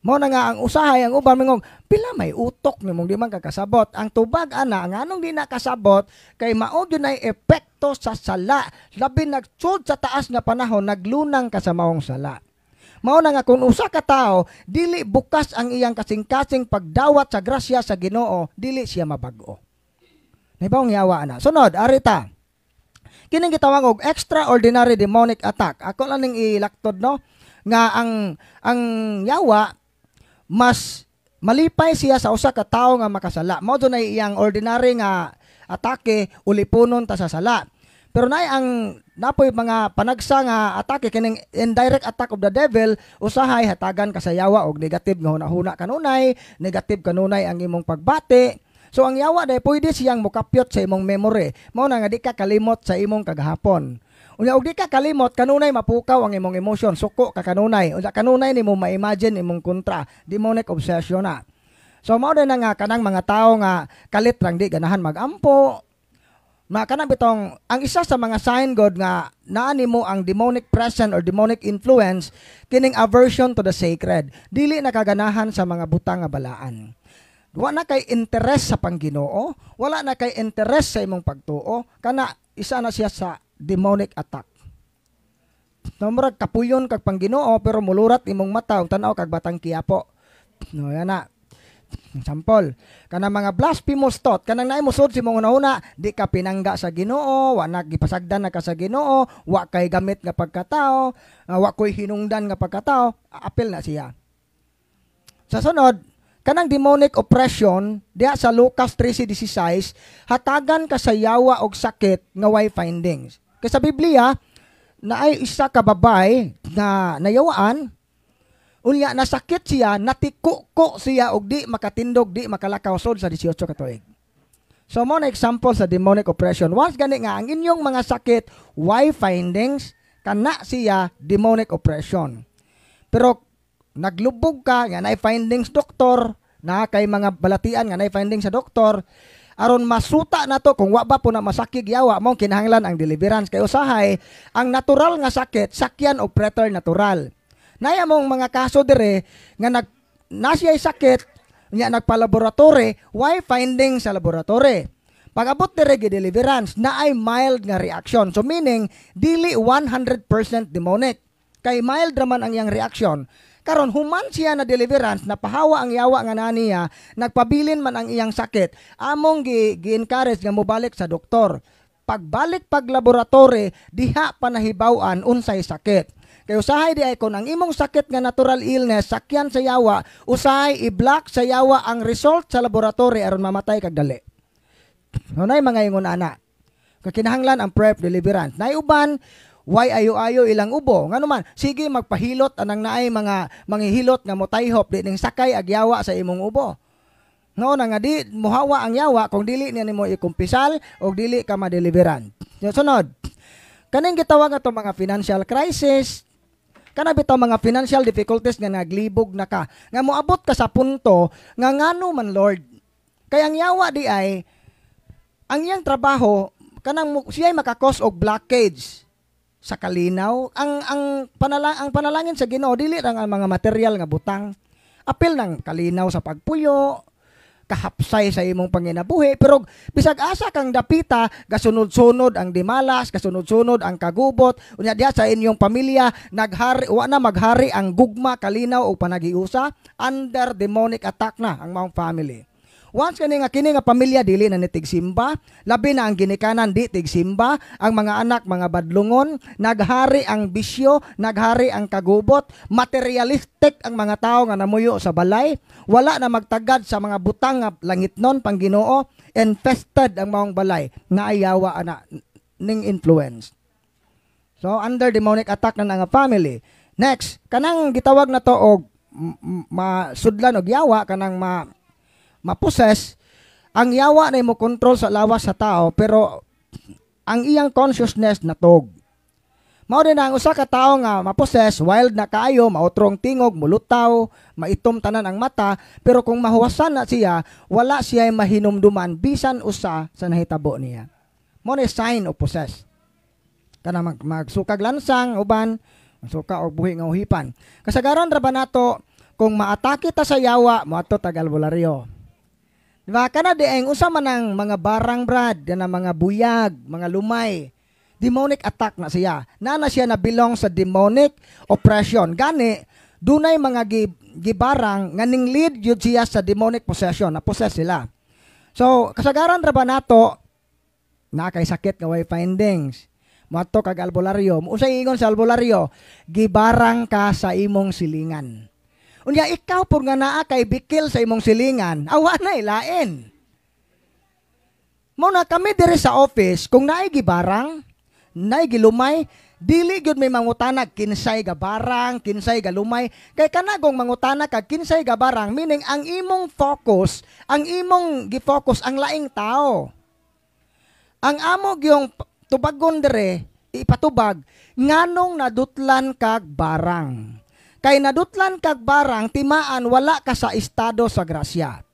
Mo na nga ang usahay ang uban mingong pila may utok nimong di man kakasabot. Ang tubag ana nganong di na kasabot kay mao gyud nay epekto sa sala. Labi nagsud sa taas nga panahon naglunang ka sa maong sala. Mao na nga kung usa ka tawo dili bukas ang iyang kasing-kasing pagdawat sa grasya sa Ginoo, dili siya mabag-o. Nahibawong yawa ana. Sunod, arita. Kining gitawag og extraordinary demonic attack. Ako lang ning ilaktod, no, nga ang yawa mas malipay siya sa usa ka tawo nga makasala. Mao do na iyang ordinary nga atake, ulipunon ta sa sala. Pero naay ang napoy mga panagsa nga atake, kining indirect attack of the devil, usahay hatagan ka sa yawa og negative nga hunahuna kanunay, negative kanunay ang imong pagbati. So ang yawa dai pwede siyang mokapyot sa imong memory. Mao na nga di ka kalimot sa imong kagahapon. Unya og di ka kalimot, kanunay mapukaw ang imong emotion, suko ka kanunay. Unya kanunay nimo ma-imagine imong kontra, demonic obsession na. So mao din na nga kanang mga tawo nga kalit rang di ganahan magampo. Ma kanang bitong ang isa sa mga sign god nga naa nimo ang demonic presence or demonic influence, kining aversion to the sacred. Dili na kaganahan sa mga butang nga balaan. Wa na kay interes sa pangginoo, wala na kay interes sa imong pagtuo, kana isa na siya sa demonic attack. No, murag kapuyon kag pangginoo pero mulurat imong mata ug tan-aw kag Batang Quiapo. No, yan na. Example, kana mga blasphemous thought, kanang naay mosud sa imong hunahuna, di ka pinangga sa Ginoo, wa na gipasagdan na ka sa Ginoo, wa kay gamit nga pagkatao, wa koy hinungdan nga pagkatao, apil na siya. Sa sunod, kanang demonic oppression, diha sa Lucas 13:16, hatagan ka sa yawa og sakit nga way findings. Kay sa Biblia, naay isa ka babay na nayawaan, unya nasakit siya, natikuko siya og di makatindog, di makalakaw sod sa 18 ka tuig. So mo na example sa demonic oppression. Once gani nga ang inyong mga sakit, why findings, kana siya demonic oppression. Pero naglubog ka, nga naay findings doktor, na kay mga balatian nga naay findings sa doktor, aron masuta na to kung wa ba po na masakig yawa mo, kinahanglan ang deliverance kay usahay ang natural nga sakit sakyan og preternatural. Naya mong mga kaso dire nga nag nasiyay sakit nya nagpa-laboratory, why finding sa laboratory. Pag-abot dire gi-deliverance, naay mild nga reaction. So meaning dili 100% demonic. Kay mild raman ang iyang reaction. Karon human siya na deliverance, napahawa ang yawa nga naniya, nagpabilin man ang iyang sakit. Among gi-encourage nga mobalik sa doktor. Pagbalik pag laboratory, diha pa nahibaw-an unsay sakit. Kay usahay di ay kon ang imong sakit nga natural illness sakyan sa yawa, usahay i-block sa yawa ang result sa laboratory aron mamatay kag dali. Hunay mga ingon ana. Kay kinahanglan ang prayer of deliverance. Naay uban, way ayo-ayo ilang ubo. Ngano man, sige magpahilot anang naay mga manghihilot nga motayhop di ning sakay agyawa sa imong ubo. No na nga di muhawa ang yawa kung dili niya nimo ikumpisal o dili ka madeliveran. So, sunod. Kaning gitawag ato mga financial crisis, kana bitaw mga financial difficulties nga naglibog na ka, nga moabot ka sa punto nga ngano man, Lord. Kay ang yawa di ay ang iyang trabaho kanang siya ay makakos og blockage sa kalinaw. Ang panalangin sa Ginoo dili lang ang mga material nga butang. Apil ng kalinaw sa pagpuyo, kahapsay sa imong panginabuhi, pero bisag asa kang dapita, gasunod-sunod ang dimalas, gasunod-sunod ang kagubot. Unya diha sa inyong pamilya naghari, wa na maghari ang gugma, kalinaw o panagiusa. Under demonic attack na ang maong family. Once kani nga kini nga pamilya dili na ni tigsimba, labi na ang ginikanan di tigsimba, ang mga anak mga badlungon, naghari ang bisyo, naghari ang kagubot, materialistic ang mga tao nga namuyo sa balay, wala na magtagad sa mga butang nga langitnon pang Ginoo, infested ang maong balay, naayawa ana ning influence. So under demonic attack na nga family. Next, kanang gitawag na to og masudlan og yawa, kanang ma-possess, ang yawa na mo control sa lawas sa tao, pero ang iyang consciousness natog. Mao din ang usa ka tawo nga ma-possess, wild na kaayo, maotrong tingog, mulutaw, maitom tanan ang mata, pero kung mahuwasan na siya, wala siya mahinumduman bisan usa sa nahitabo niya. Mao ni sign of possess. Kana magsukag lansang uban, magsuka og buhi nga uhipan. Kasagaran ra ba nato kung maatake ta sa yawa, moadto tag albularyo. Diba? Kana di ang usa man ang mga barang, brad, yan ang mga buyag, mga lumay. Demonic attack na siya. Nana siya na belong sa demonic oppression. Gani, dunay mga gibarang nga ning lead yun siya sa demonic possession, na possess sila. So, kasagaran ra ba nato, na kay sakit nga way findings. Moadto kag albularyo. Unsay ingon sa albularyo? Gibarang ka sa imong silingan. Unya ikaw pur nga naa kay bikil sa imong silingan, awa na ilain. Mao na kami diri sa office, kung naay gibarang, naay gilumay, dili gyud may mangutanag kinsay gabarang, kinsay galumay. Kay kanagong mangutana kag kinsay gabarang, meaning ang imong focus, ang imong gi-focus ang laing tao. Ang amo gyung tubagon dire, ipatubag, nganong nadutlan kag barang. Kay nadutlan kag barang, timaan wala ka sa estado sa grasya.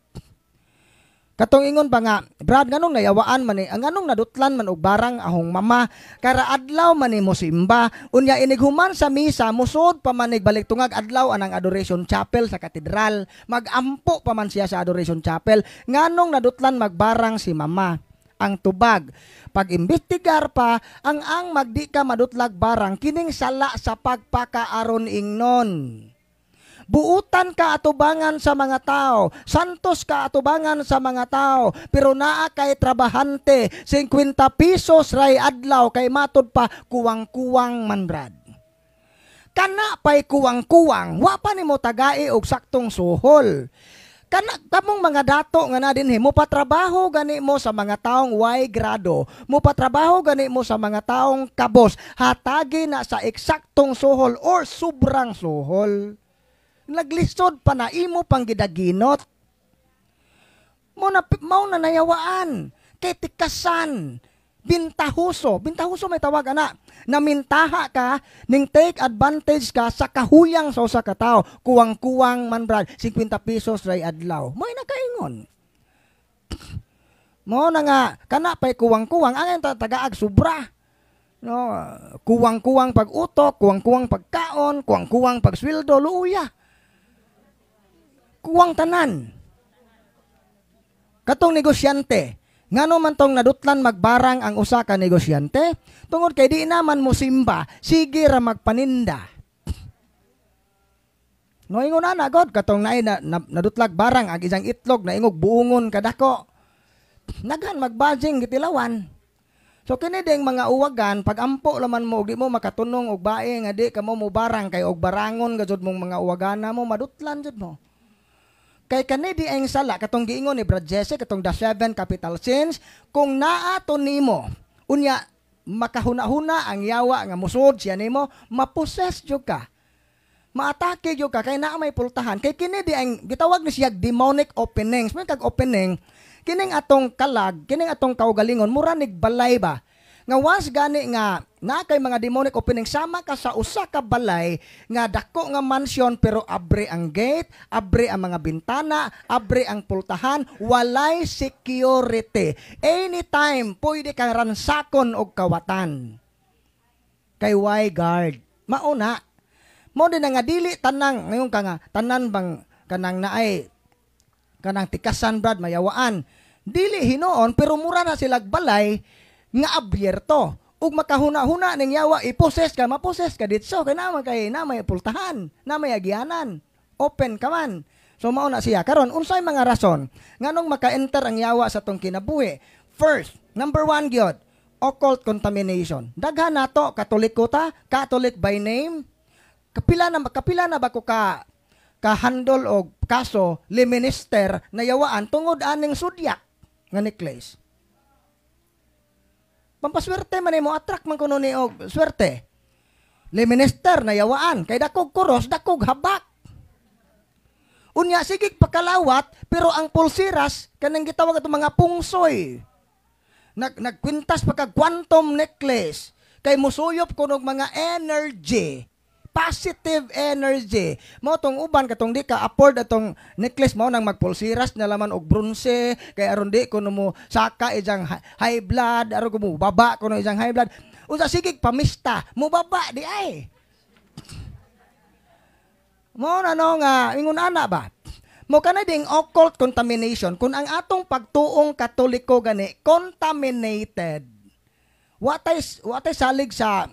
Katong ingon ba nga, Brad, nganong nayawaan man ni, ang nganong nadutlan man og barang ahong mama, kara adlaw man ni mo simba, unya inighuman sa misa, musod pa man balik tungag adlaw anang Adoration Chapel sa katedral, magampo pa man siya sa Adoration Chapel, nganong nadutlan magbarang si mama. Ang tubag, pag-imbestigar pa, ang magdi ka madutlag barang, kining sala sa pagpakaaron ingnon. Buutan ka atubangan sa mga tao, santos ka atubangan sa mga tao, pero naa kay trabahante, 50 pesos ray adlaw, kay matud pa kuwang-kuwang man, brad. Kana pa'y kuwang-kuwang, wa pa nimo tagai og saktong suhol. Kana kamong mga dato nga na dinhi, mo patrabaho gani mo sa mga taong way grado, mo patrabaho gani mo sa mga taong kabos, hatagi na sa eksaktong suhol or sobrang suhol. Naglisod pa na imo pang gidaginot. Mao na nayawaan, kay tikasan, bintahuso. Bintahuso may tawag ana. Namintaha ka, ning take advantage ka sa kahuyang sa usa ka tawo. Kuwang-kuwang man, brad, 50 pesos ray adlaw. Mo'y nakaingon. Mao na nga kana pay kuwang-kuwang ang tagaag sobra. No, kuwang-kuwang pag-utok, kuwang-kuwang pagkaon, kuwang-kuwang pagsweldo, luuya. Kuwang tanan. Katong negosyante, ngano man tong nadutlan magbarang ang usa ka negosyante? Tungod kay di naman mo simba, sige ra magpaninda. No ingon ana god katong naay nadutlag barang ang isang itlog na ingog buungon kadako. Naghan magbajing gitilawan. So kini ding mga uwagan pag ampo laman mo og di mo makatunong og bae nga di kamo mo barang kay og barangon gajud mong mga uwagana mo madutlan jud mo. Kay kani di ang sala katong giingon ni Brad Jesse katong the 7 capital sins, kung naa to nimo Unya makahuna-huna ang yawa nga musod siya nimo, ma-possess jud ka. Maatake jud ka kay naa may pultahan. Kay kini di ang gitawag ni siya demonic openings. May kag opening kining atong kalag, kining atong kaugalingon, mura nig balay ba? Nga once gani nga na kay mga demonic opening, sama ka sa usa ka balay nga dako nga mansion, pero abre ang gate, abre ang mga bintana, abre ang pultahan, walay security. Anytime pwede kang ransakon og kawatan. Kay why guard? Mauna. Mo din nga dili tanang ngayon ka nga tanan bang kanang naay kanang tikasan, brad, mayawaan. Dili hinuon, pero mura na silag balay nga abyerto. Ug makahuna-huna ning yawa, i-possess ka, ma-possess ka ditso kay naman kay na may pultahan, na may agianan. Open ka man. So mao na siya. Karon, unsay mga rason nganong maka-enter ang yawa sa tong kinabuhi? First, number one gyud, occult contamination. Daghan nato, Katoliko ta, Catholic by name. Kapila na ba ko ka ka-handle og kaso lay minister na yawaan tungod aning zodiac nga necklace? Pampaswerte man mo, attract man kuno ni og swerte. Lay minister na yawaan kay dakog kuros, dakog habak. Unya sige pakalawat, pero ang pulseras kanang gitawag atong mga pungsoy. Nagkwintas pa kag quantum necklace kay musuyop kuno og mga energy, positive energy. Mo tong uban katong di ka afford atong necklace, mao nang magpulsiras na laman og bronze kay aron di kuno mo saka ijang high blood, aron ko mo baba kuno ijang high blood. Unsa, sige pamista, mo baba di ay. Mo na no nga ingon ana ba? Mo kana ding occult contamination, kung ang atong pagtuong Katoliko gani contaminated. Watay salig sa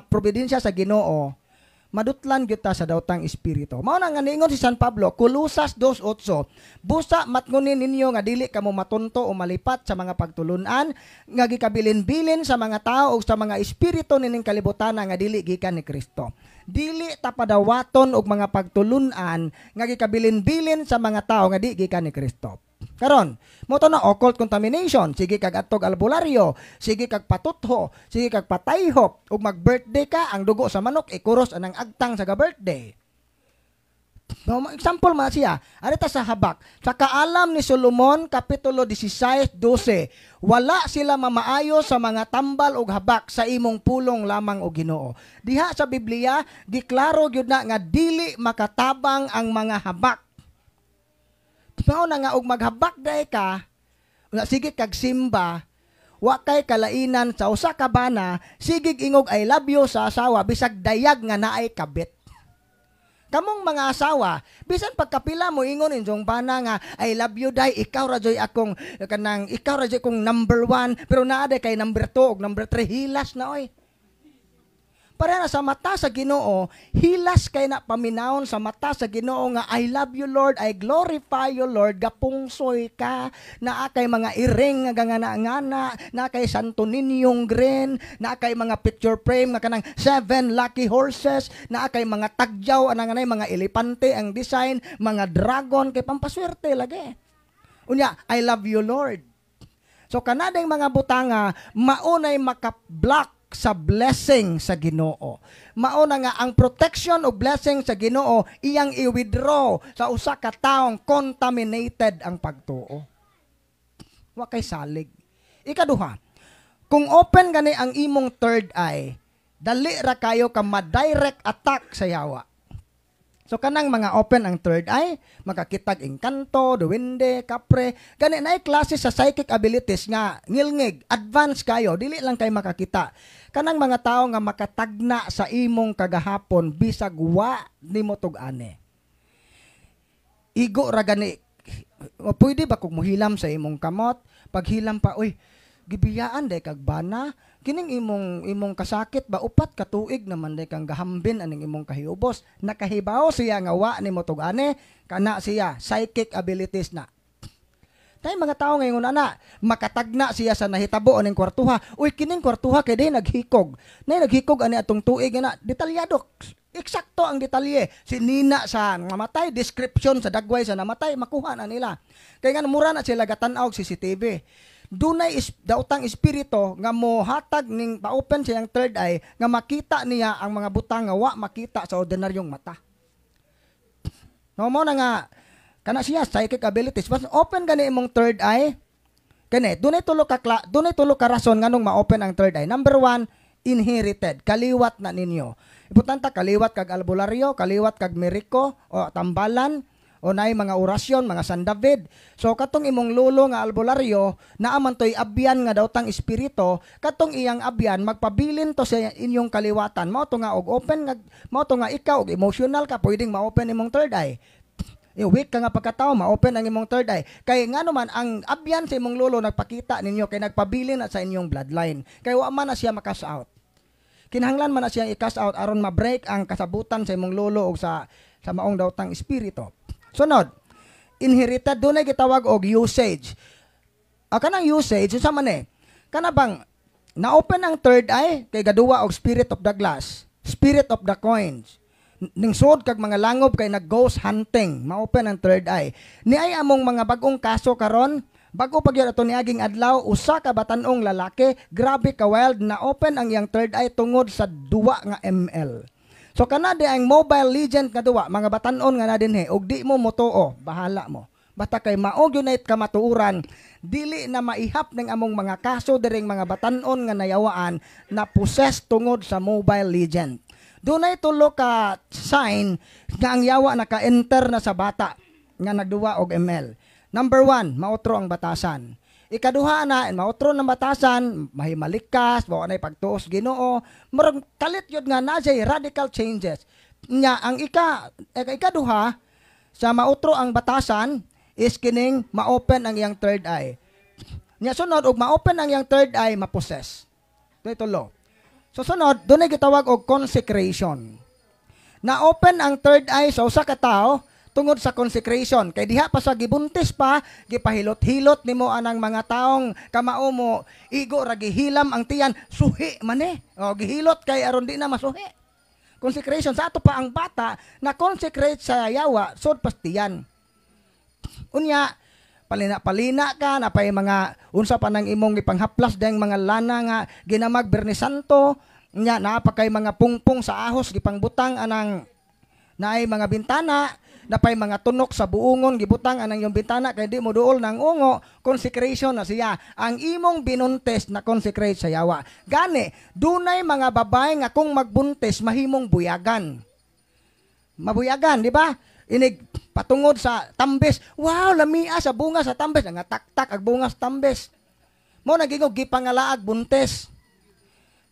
providensya sa Ginoo, madutlan gyud ta sa dawtang espiritu. Mao na nga niingon si San Pablo, Kolosas 2:8, "Busa matngunin ninyo nga dili kamo matunto o malipat sa mga pagtulunan nga gikabilin-bilin sa mga tao o sa mga espiritu nining kalibutan nga dili gikan ni Kristo." Dili ta padawaton og mga pagtulunan nga gikabilin-bilin sa mga tao nga di gikan ni Kristo. Karon, mo to na occult contamination. Sige kag atog albularyo, sige kag patutho, sige kag patayhop, ug mag-birthday ka, ang dugo sa manok ikuros anang agtang sa ga-birthday. No, example man siya. Arita sa habak. Sa Kaalam ni Solomon, Kapitulo 16:12, "Wala sila mamaayo sa mga tambal og habak, sa imong pulong lamang, o Ginoo." Diha sa Biblia, giklaro gyud na nga dili makatabang ang mga habak. Mao na nga og maghabak day ka, na sige kag simba, wa kay kalainan sa usa ka bana, sige ingog "I love you" sa asawa bisag dayag nga naay kabit. Kamong mga asawa, bisan pagkapila mo ingon inyong bana nga "I love you day, ikaw ra joy akong kanang ikaw ra joy akong number one," pero naa day kay number 2 ug number 3, hilas na oy. Para na sa mata sa Ginoo, hilas kay na paminawon sa mata sa Ginoo nga "I love you, Lord, I glorify you, Lord," gapungsoy ka, naa kay mga iring nga ngana-ngana, naa kay Santo Niñong green, naa kay mga picture frame nga kanang seven lucky horses, naa kay mga tagyaw anang anay mga elepante ang design, mga dragon kay pampaswerte lagi. Unya, "I love you, Lord." So kanadeng mga butanga maunay maka-block sa blessing sa Ginoo. Mao na nga ang protection o blessing sa Ginoo iyang i-withdraw sa usa ka taong contaminated ang pagtuo. Wa kay salig. Ikaduha, kung open gani ang imong third eye, dali ra kayo ka ma-direct attack sa yawa. So kanang mga open ang third eye, makakitag engkanto, duwende, kapre, gani naay klase sa psychic abilities nga ngilngig, advance kayo, dili lang kay makakita. Kanang mga tao nga makatagna sa imong kagahapon bisag wa nimo tug-ane. Igo ra gani, o pwede ba kung muhilam sa imong kamot, paghilam pa, "Uy, gibiyaan day kag bana, kining imong kasakit ba, 4 ka tuig naman day kang gahambin aning imong kahiubos." Nakahibaw siya nga wa nimo tug-ane, kana siya psychic abilities na. Tay mga tao ngayon ana, makatagna siya sa nahitabo aning kwartuha. "Uy, kining kwartuha kay day naghikog. Nay naghikog ani atong tuig na detalyado. Eksakto ang detalye. Si Nina sa namatay, description sa dagway sa namatay, makuha na nila." Kay nga mura na sila gatan-aw og CCTV. Dunay daotang espiritu nga mohatag ning pa-open sa iyang third eye nga makita niya ang mga butang nga wa makita sa ordinaryong mata. No mo na nga kana siya psychic abilities. But open gani imong third eye, kani dunay tulo ka rason nganong ma-open ang third eye. Number one, inherited, kaliwat na ninyo. Importante kaliwat kag albularyo, kaliwat kag meriko o tambalan o naay mga orasyon, mga San David. So katong imong lolo nga albularyo, naa man to'y abyan nga daotang espiritu, katong iyang abyan magpabilin to sa inyong kaliwatan. Mao to nga og open nga mao to nga ikaw og emotional ka, pwedeng ma-open imong third eye. Weak ka nga pagkatao, ma-open ang imong third eye. Kay ngano man ang abyan sa imong lolo nagpakita ninyo kay nagpabilin na sa inyong bloodline. Kay wa man na siya ma-cast out. Kinahanglan man na siyang i-cast out aron ma-break ang kasabutan sa imong lolo o sa maong daotang espiritu. Sunod, inherited, dunay gitawag og usage. Ah, kanang usage unsa man eh? Kana bang na-open ang third eye kay gaduwa og spirit of the glass, spirit of the coins. Ning suod kag mga langob kay nag-ghost hunting, ma-open ang third eye. Ni ay among mga bag-ong kaso karon, bago pa gyud ato niaging adlaw, usa ka batan-ong lalaki, grabe ka wild, na open ang iyang third eye tungod sa duwa nga ML. So kana di ang Mobile Legend nga duwa, mga batan-on nga na dinhi, ug di mo motuo, bahala mo. Basta kay mao gyud na kamatuoran, dili na maihap ning among mga kaso diring mga batan-on nga nayawaan na possess tungod sa Mobile Legend. Dunay tulo ka sign nga ang yawa naka-enter na sa bata nga nagduwa og ML. Number one, mautro ang batasan. Ikaduha na, mautro ng batasan, mahimalikas, wa nay pagtuos Ginoo, murag kalit yun nga na siya'y radical changes. Nya ang ikaduha sa mautro ang batasan is kining ma-open ang iyang third eye. Nya sunod og ma-open ang iyang third eye, ma-possess. Ito tulo. So sunod, dunay gitawag og consecration. Na-open ang third eye sa usa ka tawo tungod sa consecration. Kay diha pa sa gibuntis pa, gipahilot-hilot nimo anang mga taong kamao mo, igo ra gihilam ang tiyan, suhi man eh. O, gihilot kay aron di na masuhi. Consecration sa ato pa ang bata na consecrate sa yawa, sud pas tiyan. Unya, palina-palina ka, napay mga unsa pa nang imong gipanghaplas dayang mga lana nga ginamag Biyernes Santo, nya naa pa kay mga pungpong sa ahos gipangbutang anang naay mga bintana, napay mga tunok sa buungon gibutang anang yung bintana kay di mo duol ng ungo, consecration na siya. Ang imong binuntes na consecrate sa yawa. Gani, dunay mga babae nga kung magbuntes mahimong buyagan. Mabuyagan, di ba? Inig patungod sa tambes, wow, lamia sa bunga sa tambes, nga taktak ang bunga sa tambes. Mao nagingog gipangalaag buntes.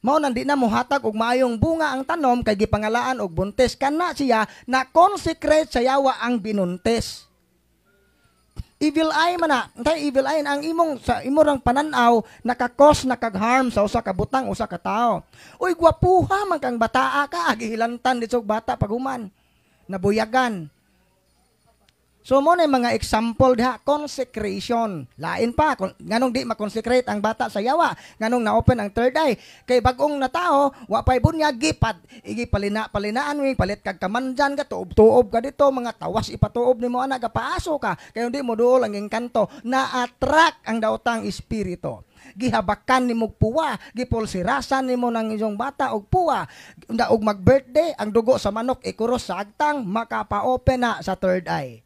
Mao nang di na mohatag og maayong bunga ang tanom kay gipangalaan og buntes. Kana siya na consecrate sa yawa ang binuntes. Evil eye man na, tay evil eye ang imong sa imong pananaw naka-cause, nakag-harm sa usa ka butang, usa ka tawo. Uy, gwapuha man kang bataa ka, gihilantan dito bata paghuman. Nabuyagan. So mo na yung mga example diha, consecration. Lain pa nganong di ma-consecrate ang bata sa yawa, nganong na-open ang third eye. Kay bag-ong na tao, wa pay bunyag, gipad igi palina palinaan wing palit kag kamanjan ka, tuob-tuob ka dito, mga tawas ipatuob nimo ana, paaso ka kay hindi mo duol ang engkanto, na-attract ang daotang espiritu. Gihabakan nimo og puwa, gipulsirasan nimo ng inyong bata og puwa. Unda og mag-birthday, ang dugo sa manok ikuros sa agtang, makapa-open na sa third eye.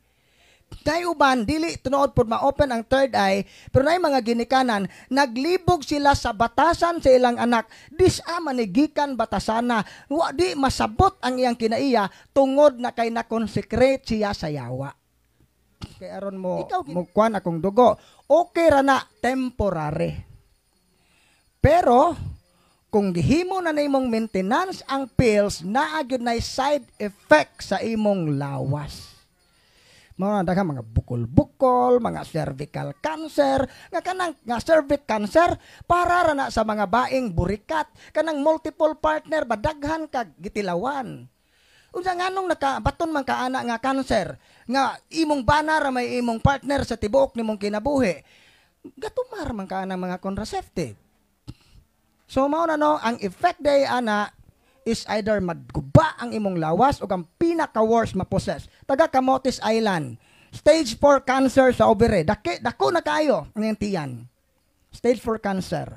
Kay uban dili tinuod pod ma-open ang third eye, pero nay mga ginikanan naglibog sila sa batasan sa ilang anak. Dis-a manigikan batasana, wa di masabot ang iyang kinaiya tungod na kay na-consecrate siya sa yawa. Kay aron mo Ikaw, mo kuan akong dugo. Okay ra na temporary. Pero kung gihimo na nimong maintenance ang pills, naa gyud nay side effect sa imong lawas. Mga daghang mga bukol-bukol, mga cervical cancer, nga kanang nga cervix cancer para ra na sa mga baing burikat, kanang multiple partner ba daghan kag gitilawan. Unsa nganong nakabaton man ka ana nga cancer nga imong bana ra may imong partner sa tibuok nimong kinabuhi? Gatumar man ka ana mga contraceptive. So mao na no, ang effect day ana is either madguba ang imong lawas o ang pinaka-worst ma-possess. Taga Camotes Island, stage 4 cancer sa ovary. Daki, dako na kayo ang tiyan. Stage 4 cancer.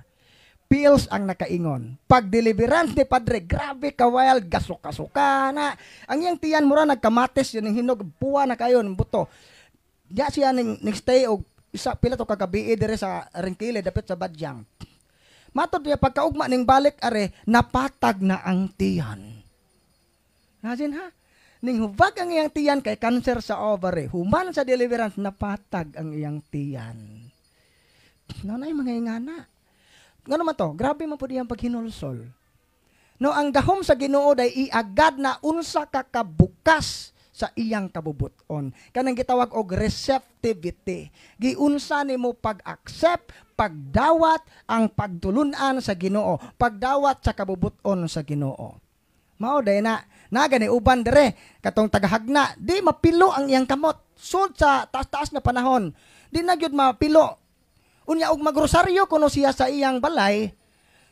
Pills ang nakaingon. Pag deliverance ni Padre, grabe ka wild, gasuka-suka na. Ang iyang tiyan mura nagkamatis yun, ang hinog, puwa na kayo ng buto. Diya siya ning stay og isa pila to kagabi dire sa Ringkile, dapit sa Badyang. Matod niya pagkaugma ning balik are, napatag na ang tiyan. Imagine ha? Ning hubag ang iyang tiyan kay cancer sa ovary. Human sa deliverance, napatag ang iyang tiyan. Nanay mga ingana. Ngano man to? Grabe man pud iyang paghinulsol. No, ang gahom sa Ginoo day iagad na unsa ka kabukas sa iyang kabubuton. Kanang gitawag og receptivity. Giunsa nimo pag-accept, pagdawat ang pagtulunan sa Ginoo, pagdawat sa kabubuton sa Ginoo. Mao day na naga ni uban dire katong tagahagna, di mapilo ang iyang kamot. Sud sa taas-taas na panahon, di na gyud mapilo. Unya og magrosaryo kuno siya sa iyang balay,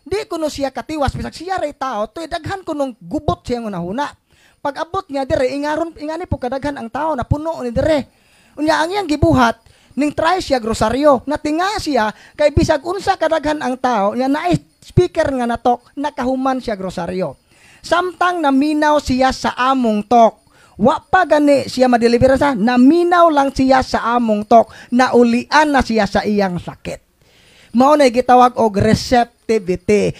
di kuno siya katiwas bisag siya ray tao, tuy daghan kunong gubot siyang hunahuna. Pag abot niya dire, ingaron ingani po kadaghan ang tao na puno ni dire. Unya ang iyang gibuhat, ning try siya rosaryo, natinga siya kay bisag unsa kadaghan ang tao, nya naay speaker nga natok, nakahuman siya rosaryo. Samtang naminaw siya sa among talk, wa pa gani siya madeliver sa, naminaw lang siya sa among talk, naulian na siya sa iyang sakit. Mao na gitawag og receptivity.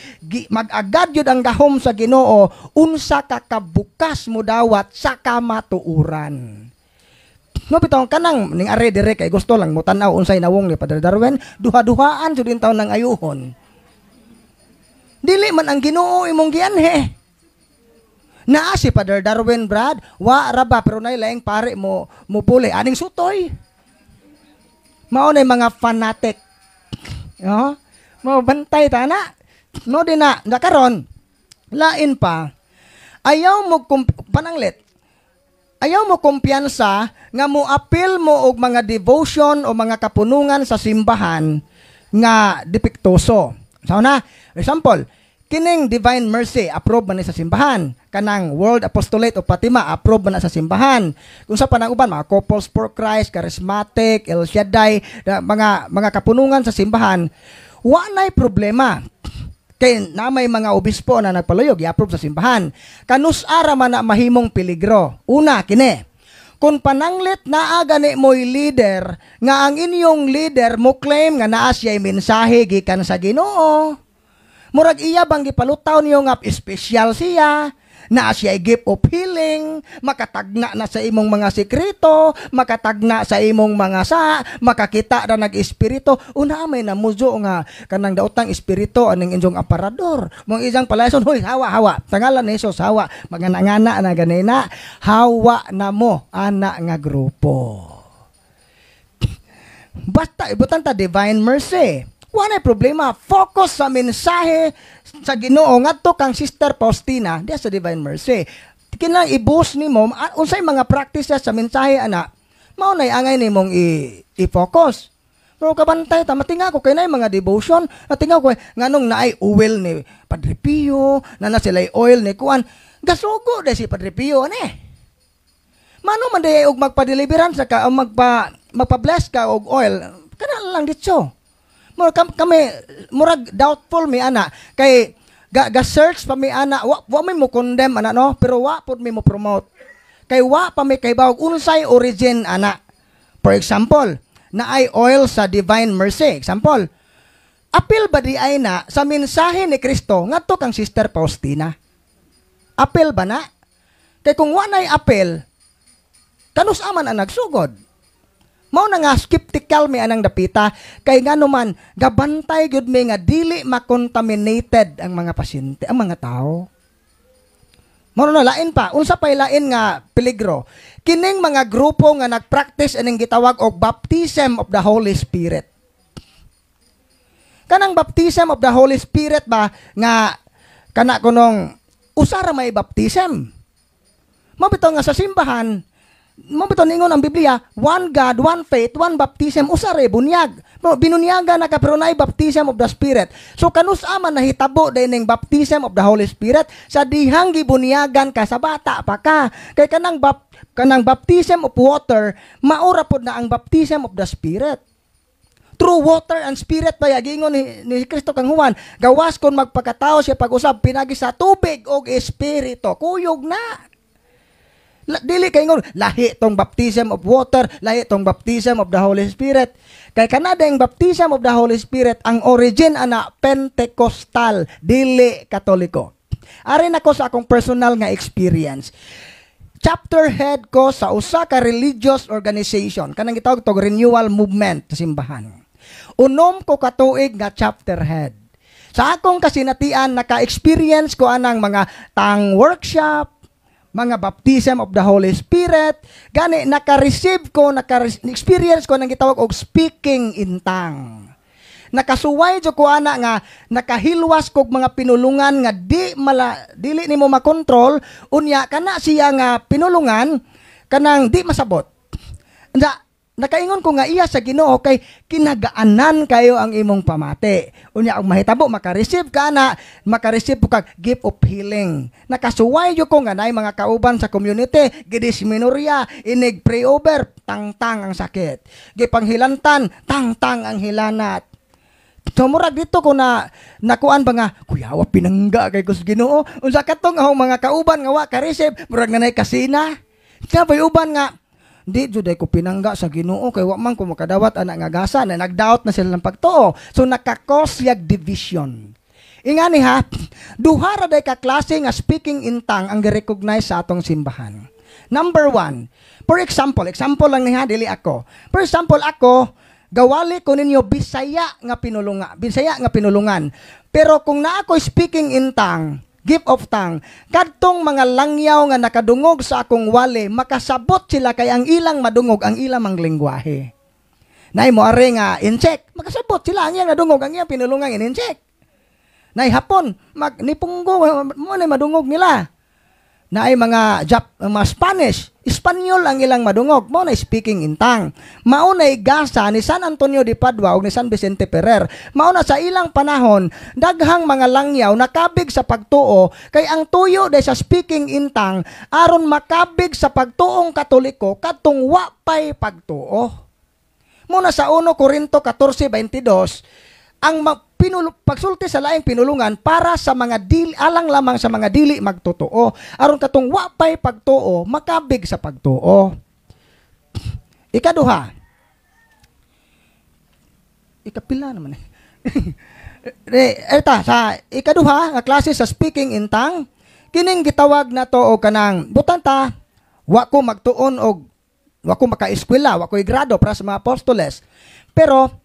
Mag-agad yun ang gahom sa Ginoo unsa ka kabukas mo dawat sa kamatuoran. No bitaw kanang ning are dire kay gusto lang mo tan-aw unsay nawong ni Padre Darwin, duha-duhaan jud taon nang ayuhon. Dili man ang Ginoo imong gianhe. Naa si Padre Darwin, Brad, wa ra ba pero nay laing pare mo mupuli aning sutoy. Mao na mga fanatic. No? Mo bantay ta na. No di na nakaron lain pa. Ayaw mo pananglit. Ayaw mo kumpiyansa nga mo apil mo og mga devotion o mga kapunungan sa simbahan nga depektoso. So na, example, kining Divine Mercy approve man ni sa simbahan, kanang World Apostolate of Fatima approve man na sa simbahan. Kung sa panang uban mga Couples for Christ, Charismatic, El Shaddai, mga kapunungan sa simbahan, wa nay problema. Kay na may mga obispo na nagpaluyog, i-approve sa simbahan. Kanus-a ra man na mahimong peligro. Una, kini. Kung pananglit naa gani mo'y leader, nga ang inyong leader mo claim nga naa siya'y mensahe gikan sa Ginoo. Murag iya bang gipalutaw niyo nga espesyal siya, naa siya'y gift of healing, makatagna na sa imong mga sekreto, makatagna sa imong mga sa, makakita na nag-espiritu. Una may namuzo nga kanang daotang espiritu aning inyong aparador. Mong isang palason, huy, hawa, hawa. Tangalan ni Jesus, hawa. Magana-ngana na ganina, hawa na mo, ana nga grupo. Basta ibutan ta Divine Mercy. Wala problema. Focus sa mensahe sa Ginoo ngadto kang Sister Faustina diya sa Divine Mercy. Kinahanglan i-boost nimo unsay mga practices sa mensahe ana. Mao nay angay nimong i-focus. Pero kabantay ta matinga ko kay nay mga devotion, matinga ko nganong naay oil ni Padre Pio, na na sila'y oil ni kuan. Gasugo day si Padre Pio ane. Mano man day og magpa-deliverance ka o magpa-bless ka og oil, kana lang ditso. Kami murag doubtful mi ana kay ga search pa mi ana, wa mi mo condemn ana no, pero wa pud mi mo promote kay wa pa mi kahibaw unsay origin ana. For example, naay oil sa Divine Mercy. Example, apil ba di ay na sa mensahe ni Kristo ngadto kang Sister Faustina? Apil ba na? Kay kung wa nay apil, kanus aman ang nagsugod? Mao na nga skeptical mi anang dapita kay ngano man gabantay gyud mi nga dili makontaminated ang mga pasyente, ang mga tao. Mao na lain pa, unsa pay lain nga peligro? Kining mga grupo nga nagpractice ining gitawag og baptism of the Holy Spirit. Kanang baptism of the Holy Spirit ba nga kana kunong usa ra may baptism. Mao bitaw nga sa simbahan, mao bitaw ningon ang Biblia, one God, one faith, one baptism, usa ra bunyag. Pero binunyaga na ka pero naay baptism of the Spirit. So kanus man nahitabo din ning baptism of the Holy Spirit sa dihang gibunyagan ka sa bata pa ka. Kay kanang baptism of water, maura pod na ang baptism of the Spirit. Through water and spirit ba giingon ni Kristo kang Juan, gawas kon magpakatao siya pag-usab pinagi sa tubig og espiritu. Kuyog na. Dili kay ingon lahi tong baptism of water, lahi tong baptism of the Holy Spirit. Kay kanada ang baptism of the Holy Spirit, ang origin ana Pentecostal, dili Katoliko. Ari nako sa akong personal nga experience. Chapter head ko sa usa ka religious organization, kanang gitawag tog renewal movement sa simbahan. 6 ko katuig nga chapter head. Sa akong kasinatian, naka-experience ko anang mga tongue workshop, mga baptism of the Holy Spirit, gani naka-receive ko, naka-experience ko nang gitawag og speaking in tongue. Nakasuway jud ko ana nga nakahilwas kog mga pinulungan nga di mala, dili nimo makontrol, unya kana siya nga pinulungan kanang di masabot. Na, nakaingon ko nga iya sa Ginoo kay kinagaanan kayo ang imong pamati. Unya og mahitabo maka-receive ka na, maka-receive ka gift of healing. Nakasuway jud ko nga naay mga kauban sa community, gidisminorya, inig pray over, tangtang ang sakit. Gipanghilantan, tangtang ang hilanat. So murag dito ko na nakuan ba nga kuyawa pinangga kay kus Ginoo. Unsa katong akong mga kauban nga wa ka-receive, murag nanay kasina. Kaya bay uban nga di jud ay ko pinangga sa Ginoo kay wa man ko makadawat ana nga gasa na nagdoubt na sila ng pagtuo. So naka-cause yag division. Ingani ha, duha ra day ka klase nga speaking in tongue ang gi-recognize sa atong simbahan. Number one, for example, example lang ni ha, dili ako. For example, ako, gawali ko ninyo Bisaya nga pinulunga, Bisaya nga pinulungan. Pero kung naa ko speaking in tongue, gift of tongue, kadtong mga langyaw nga nakadungog sa akong wali, makasabot sila kay ang ilang madungog ang ilang mang lengguwahe. Nay mo ari nga Intsik, makasabot sila ang iyang nadungog ang iyang pinulungan in Intsik. Nay Hapon, mag nipunggo mo na madungog nila. Naay mga mga Spanish, Espanyol ang ilang madungog, mao na speaking in tongue. Mao na gasa ni San Antonio de Padua ug ni San Vicente Ferrer. Mao na sa ilang panahon, daghang mga langyaw nakabig sa pagtuo kay ang tuyo day sa speaking in tongue aron makabig sa pagtuong Katoliko kadtong wa pay pagtuo. Mao na sa 1 Korinto 14:22 ang pagsulti sa laing pinulungan para sa mga dili, alang lamang sa mga dili magtotoo aron katong wa pay pagtuo makabig sa pagtuo. Ikaduha, ikapila naman eh. Eta sa ikaduha nga klase sa speaking in tongue, kining gitawag nato og kanang butanta wa ko magtuon og wa ko makaeskwela, wa ko grado para sa mga apostoles. Pero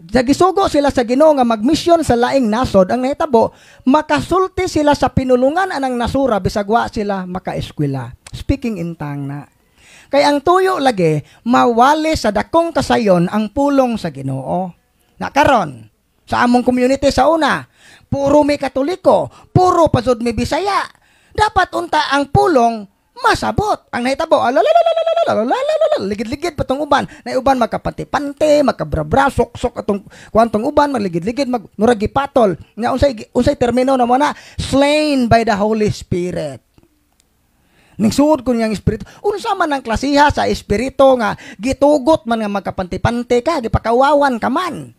nagisugo sila sa Ginoo nga magmisyon sa laing nasod, ang nahitabo makasulti sila sa pinulungan anang nasura bisag wa sila makaeskwela. Speaking in tongue na. Kay ang tuyo lagi mawali sa dakong kasayon ang pulong sa Ginoo. Na karon sa among community sa una, puro mi Katoliko, puro pasod mi Bisaya. Dapat unta ang pulong masabot. Ang nahitabo, ligid-ligid pa tong uban. Na uban magkapante-pante, magkabrabra, sok-sok atong kuantong uban, magligid-ligid, mag murag gipatol. Nga unsay termino na mo na, slain by the Holy Spirit. Ning suod ko niyang espiritu. Unsa man ang klasiha sa espiritu nga gitugot man nga magkapante-pante ka, gipakawawan ka man.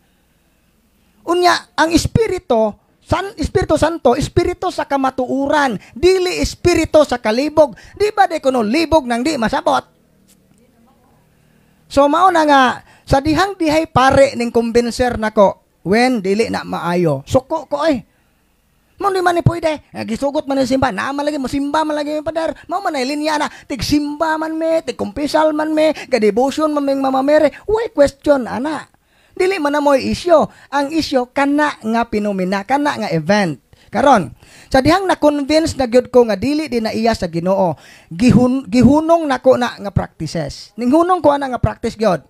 Unya ang espiritu San Espiritu Santo, espiritu sa kamatuuran, dili espiritu sa kalibog. Di ba di kuno libog nang di masabot? So mao na nga sa dihang dihay pare ning kumbinser nako when dili na maayo. Suko ko ay. Mao di man ni pwede. Gisugot man ni simba, naa man lagi mo simba man lagi mi pader. Mao man ay linya na tig simba man me, tig kumpisal man me, ga devotion man ming Mama Mary. Way question ana. Dili man na mo'y isyo. Ang isyo kana nga pinomena, kana nga event. Karon, sa dihang na-convince na gyud ko nga dili din na iya sa Ginoo, gihunong nako na nga practices. Ninghunong ko ana nga practice gyud.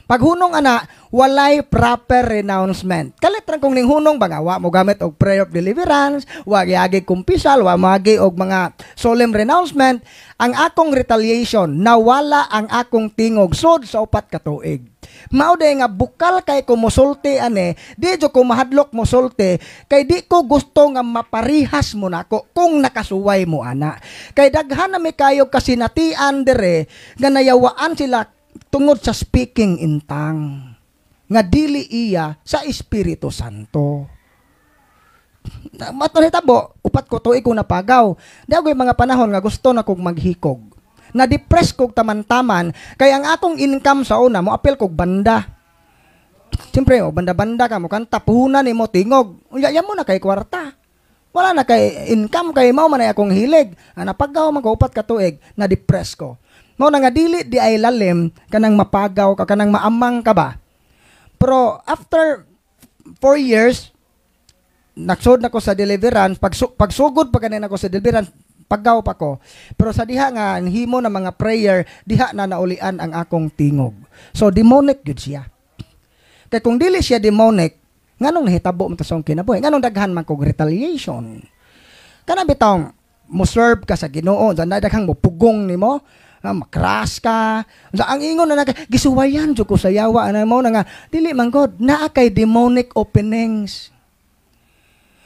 Paghunong ana, walay proper renouncement. Kalit rang kung ninghunong ba nga wa mo gamit og prayer of deliverance, wa giagi kumpisal, wa magi og mga solemn renouncement, ang akong retaliation, nawala ang akong tingog sud sa 4 ka tuig. Mao day nga bukal kay ko mosulti ane, di jud ko mahadlok mosulti kay di ko gusto nga maparihas mo nako kung nakasuway mo ana. Kay daghan na mi kayo kasinatian dire nga nayawaan sila tungod sa speaking in tongue. nga dili iya sa Espiritu Santo. Mato nitabo, 4 ko tuig ko napagaw. Di ako mga panahon nga gusto na kog maghikog. Na-depress kog taman-taman kay ang akong income sa una mo apil kog banda. Siyempre, o banda-banda ka mo kanta, puhunan nimo tingog. Unya mo na kay kwarta. Wala na kay income kay mao man ay akong hilig. Ang napagaw man ko 4 ka tuig, na-depress ko. Mao na nga dili di ay lalim kanang mapagaw ka, kanang maamang ka ba. Pero after 4 years, nagsod na ko sa deliverance, pagsugod pa kanin ako sa deliverance, paggaw pa ko. Pero sa diha nga himo na mga prayer, diha na naulian ang akong tingog. So demonic gyud siya. Kay kung dili siya demonic, nganong nahitabo man to sa akong kinabuhi? Nganong daghan man kog retaliation? Kana bitawng mo serve ka sa Ginoo, dyan daghang mo pugong nimo, makras ka. Unsa ang ingon na naka, gisuwayan jud ko sa yawa ana mo na nga dili man god, naa kay demonic openings.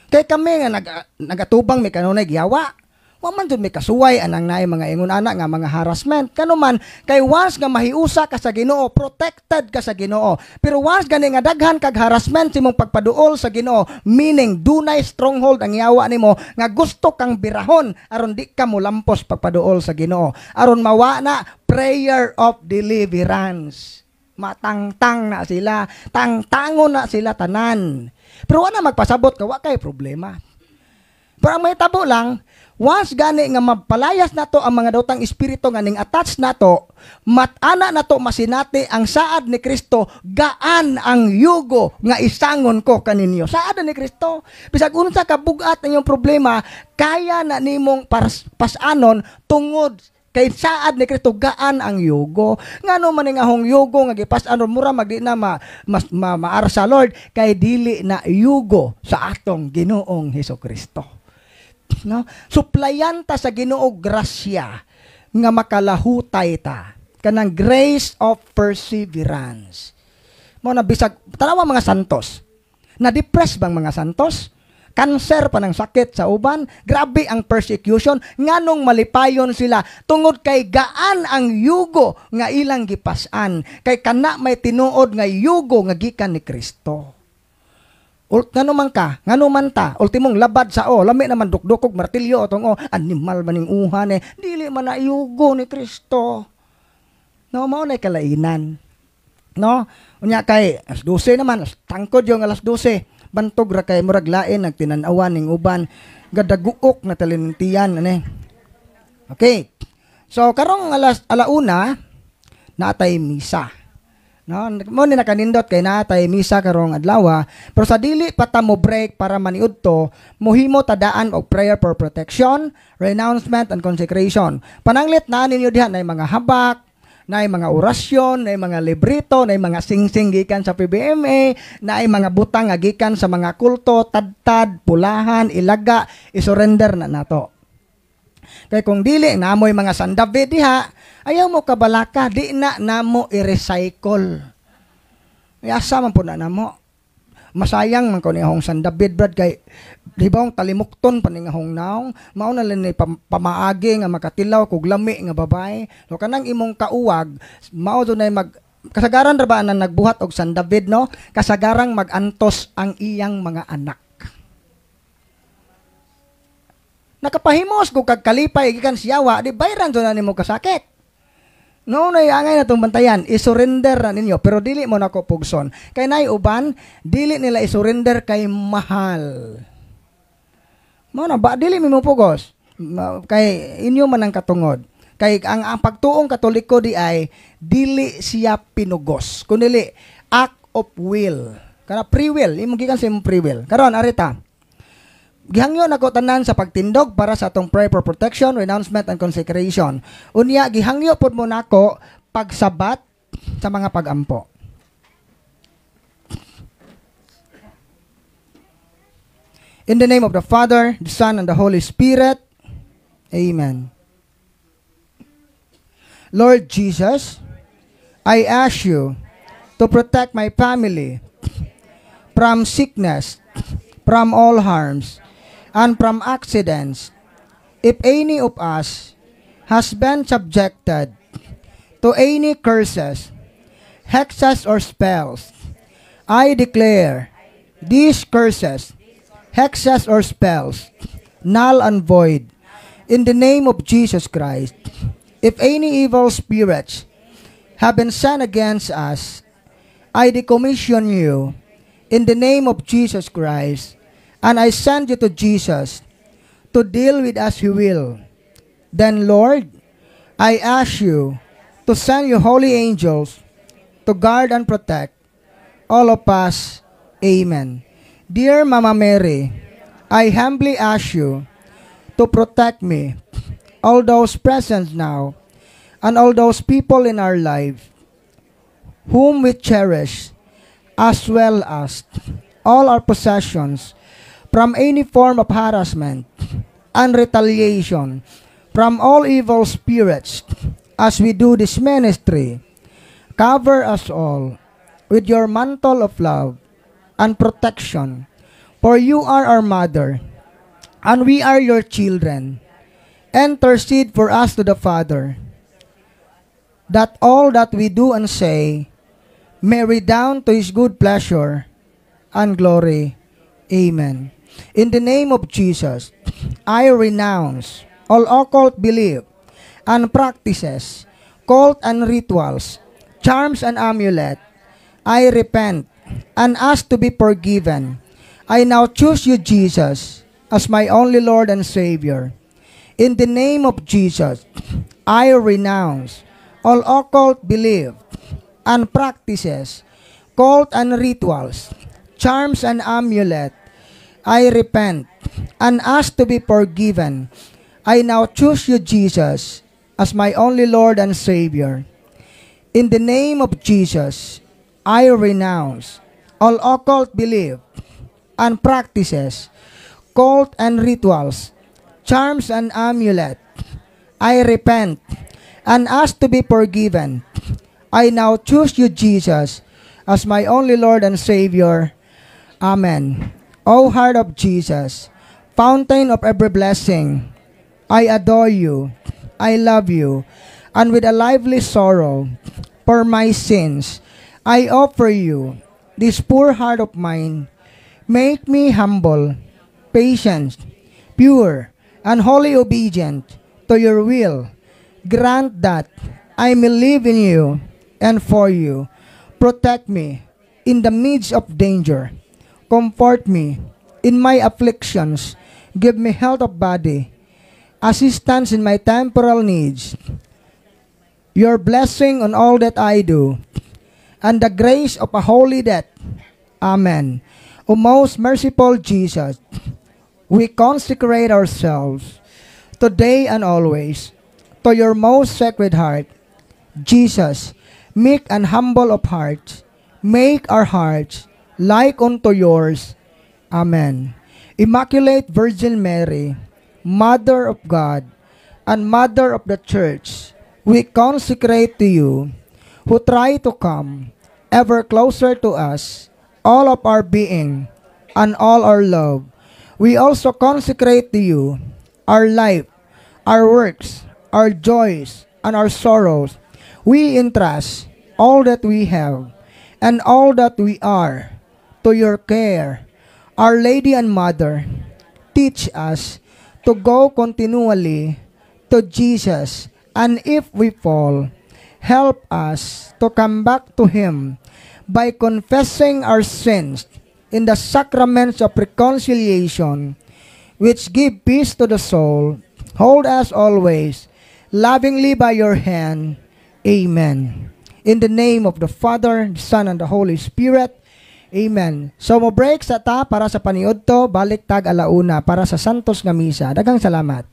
Kay kami nga nagatubang mi kanunay giyawa. Wa man jud mi kasuway anang naay mga ingon ana nga mga harassment. Kano man kay once nga mahiusa ka sa Ginoo, protected ka sa Ginoo. Pero once gani nga daghan kag harassment sa imong pagpaduol sa Ginoo, meaning dunay stronghold ang yawa nimo nga gusto kang birahon aron di ka molampos pagpaduol sa Ginoo. Aron mawa na prayer of deliverance. Matangtang na sila, tangtangon na sila tanan. Pero wala magpasabot ka, wa kay problema. Pero ang may tabo lang, once gani nga mapalayas nato ang mga daotang espiritu nga ning attach nato, matana nato masinati ang saad ni Kristo, "Gaan ang yugo nga isangon ko kaninyo." Saad ni Kristo. Bisag unsa ka bugat ang iyong problema, kaya na nimong pasanon tungod kay saad ni Kristo, gaan ang yugo. Ngano man nga ahong yugo nga gipas-anon mura magdi na ma, mas, ma, maarsa Lord kay dili na yugo sa atong Ginoong Hesus Kristo. No? Suplayan ta sa Ginoo grasya nga makalahutay ta. Kanang grace of perseverance. Mo na bisag tanawa mga santos. Na-depress bang mga santos? Cancer pa ng sakit sa uban, grabe ang persecution, nganong malipayon sila? Tungod kay gaan ang yugo nga ilang gipas-an, kay kana may tinuod nga yugo nga gikan ni Kristo. Ngano man ka, ngano man ta, ultimong labad sa o, lami naman dukdukog martilyo atong o, animal maning uhan eh, dili man na yugo ni Kristo. No, mao na kalainan. No? Unya kay alas 12 naman, tangkod yung alas 12. Bantog ra kay murag lain nagtinan-awan ning uban, gadaguok na talintian ane. Okay. So karong alas alauna naatay misa. No, mo ni nakanindot kay naatay misa karong adlaw, pero sa dili pa ta mo break para maniudto, mohimo tadaan og prayer for protection, renouncement and consecration. Pananglit na ninyo diha na mga habak, na mga orasyon, na mga librito, na mga singsing gikan sa PBMA, na mga butang nga gikan sa mga kulto, tadtad, pulahan, ilaga, isurrender na nato. Kay kung dili namoy mga San David diha, ayaw mo kabalaka, di na namo i-recycle. Asa man po na namo. Masayang man ko ni ahong San David, brad, kay di ba ang talimukton pa ni ahong naong mao na lang ni pamaagi nga makatilaw kog lami nga babae. So kanang imong kauwag mao dunay mag kasagaran ra ba na nagbuhat og San David, no? Kasagarang magantos ang iyang mga anak. Nakapahimos kog kag kalipay gikan siyawa, di bayran do na nimo kasakit. No, nay angay na itong bantayan, isurrender na ninyo, pero dili mo nako pugson. Kay nay uban, dili nila isurrender kay mahal. Mo na ba dili mi mo pugos? Kay inyo man ang katungod. Kay ang pagtuong Katoliko di ay dili siya pinugos. Kunili act of will. Kana free will, imong gikan sa imong free will. Karon arita. Gihangyo nako tanan sa pagtindog para sa atong prayer for protection, renouncement and consecration. Unya gihangyo pod mo nako pagsabat sa mga pagampo. In the name of the Father, the Son, and the Holy Spirit. Amen. Lord Jesus, I ask you to protect my family from sickness, from all harms, and from accidents. If any of us has been subjected to any curses, hexes, or spells, I declare these curses, hexes, or spells null and void in the name of Jesus Christ. If any evil spirits have been sent against us, I decommission you in the name of Jesus Christ, and I send you to Jesus to deal with as He will. Then, Lord, I ask you to send your holy angels to guard and protect all of us. Amen. Dear Mama Mary, I humbly ask you to protect me, all those present now, and all those people in our life whom we cherish, as well as all our possessions, from any form of harassment and retaliation from all evil spirits as we do this ministry. Cover us all with your mantle of love and protection, for you are our mother, and we are your children. Intercede for us to the Father, that all that we do and say may redound to His good pleasure and glory. Amen. In the name of Jesus, I renounce all occult belief and practices, cult and rituals, charms and amulet. I repent and ask to be forgiven. I now choose you, Jesus, as my only Lord and Savior. In the name of Jesus, I renounce all occult belief and practices, cult and rituals, charms and amulet. I repent and ask to be forgiven. I now choose you, Jesus, as my only Lord and Savior. In the name of Jesus, I renounce all occult belief and practices, cult and rituals, charms and amulet. I repent and ask to be forgiven. I now choose you, Jesus, as my only Lord and Savior. Amen. O heart of Jesus, fountain of every blessing, I adore you, I love you, and with a lively sorrow for my sins, I offer you this poor heart of mine. Make me humble, patient, pure, and wholly obedient to your will. Grant that I may live in you and for you. Protect me in the midst of danger. Comfort me in my afflictions. Give me health of body, assistance in my temporal needs, your blessing on all that I do, and the grace of a holy death. Amen. O most merciful Jesus, we consecrate ourselves today and always to your most sacred heart. Jesus, meek and humble of heart, make our hearts like unto yours. Amen. Immaculate Virgin Mary, Mother of God and Mother of the Church, we consecrate to you, who try to come ever closer to us, all of our being and all our love. We also consecrate to you our life, our works, our joys, and our sorrows. We entrust all that we have and all that we are to your care. Our Lady and Mother, teach us to go continually to Jesus, and if we fall, help us to come back to Him by confessing our sins in the sacraments of reconciliation, which give peace to the soul. Hold us always lovingly by your hand. Amen. In the name of the Father, the Son, and the Holy Spirit. Amen. So mo break sa ta para sa paniudto, balik tag 1:00 para sa Santos nga Misa. Daghang salamat.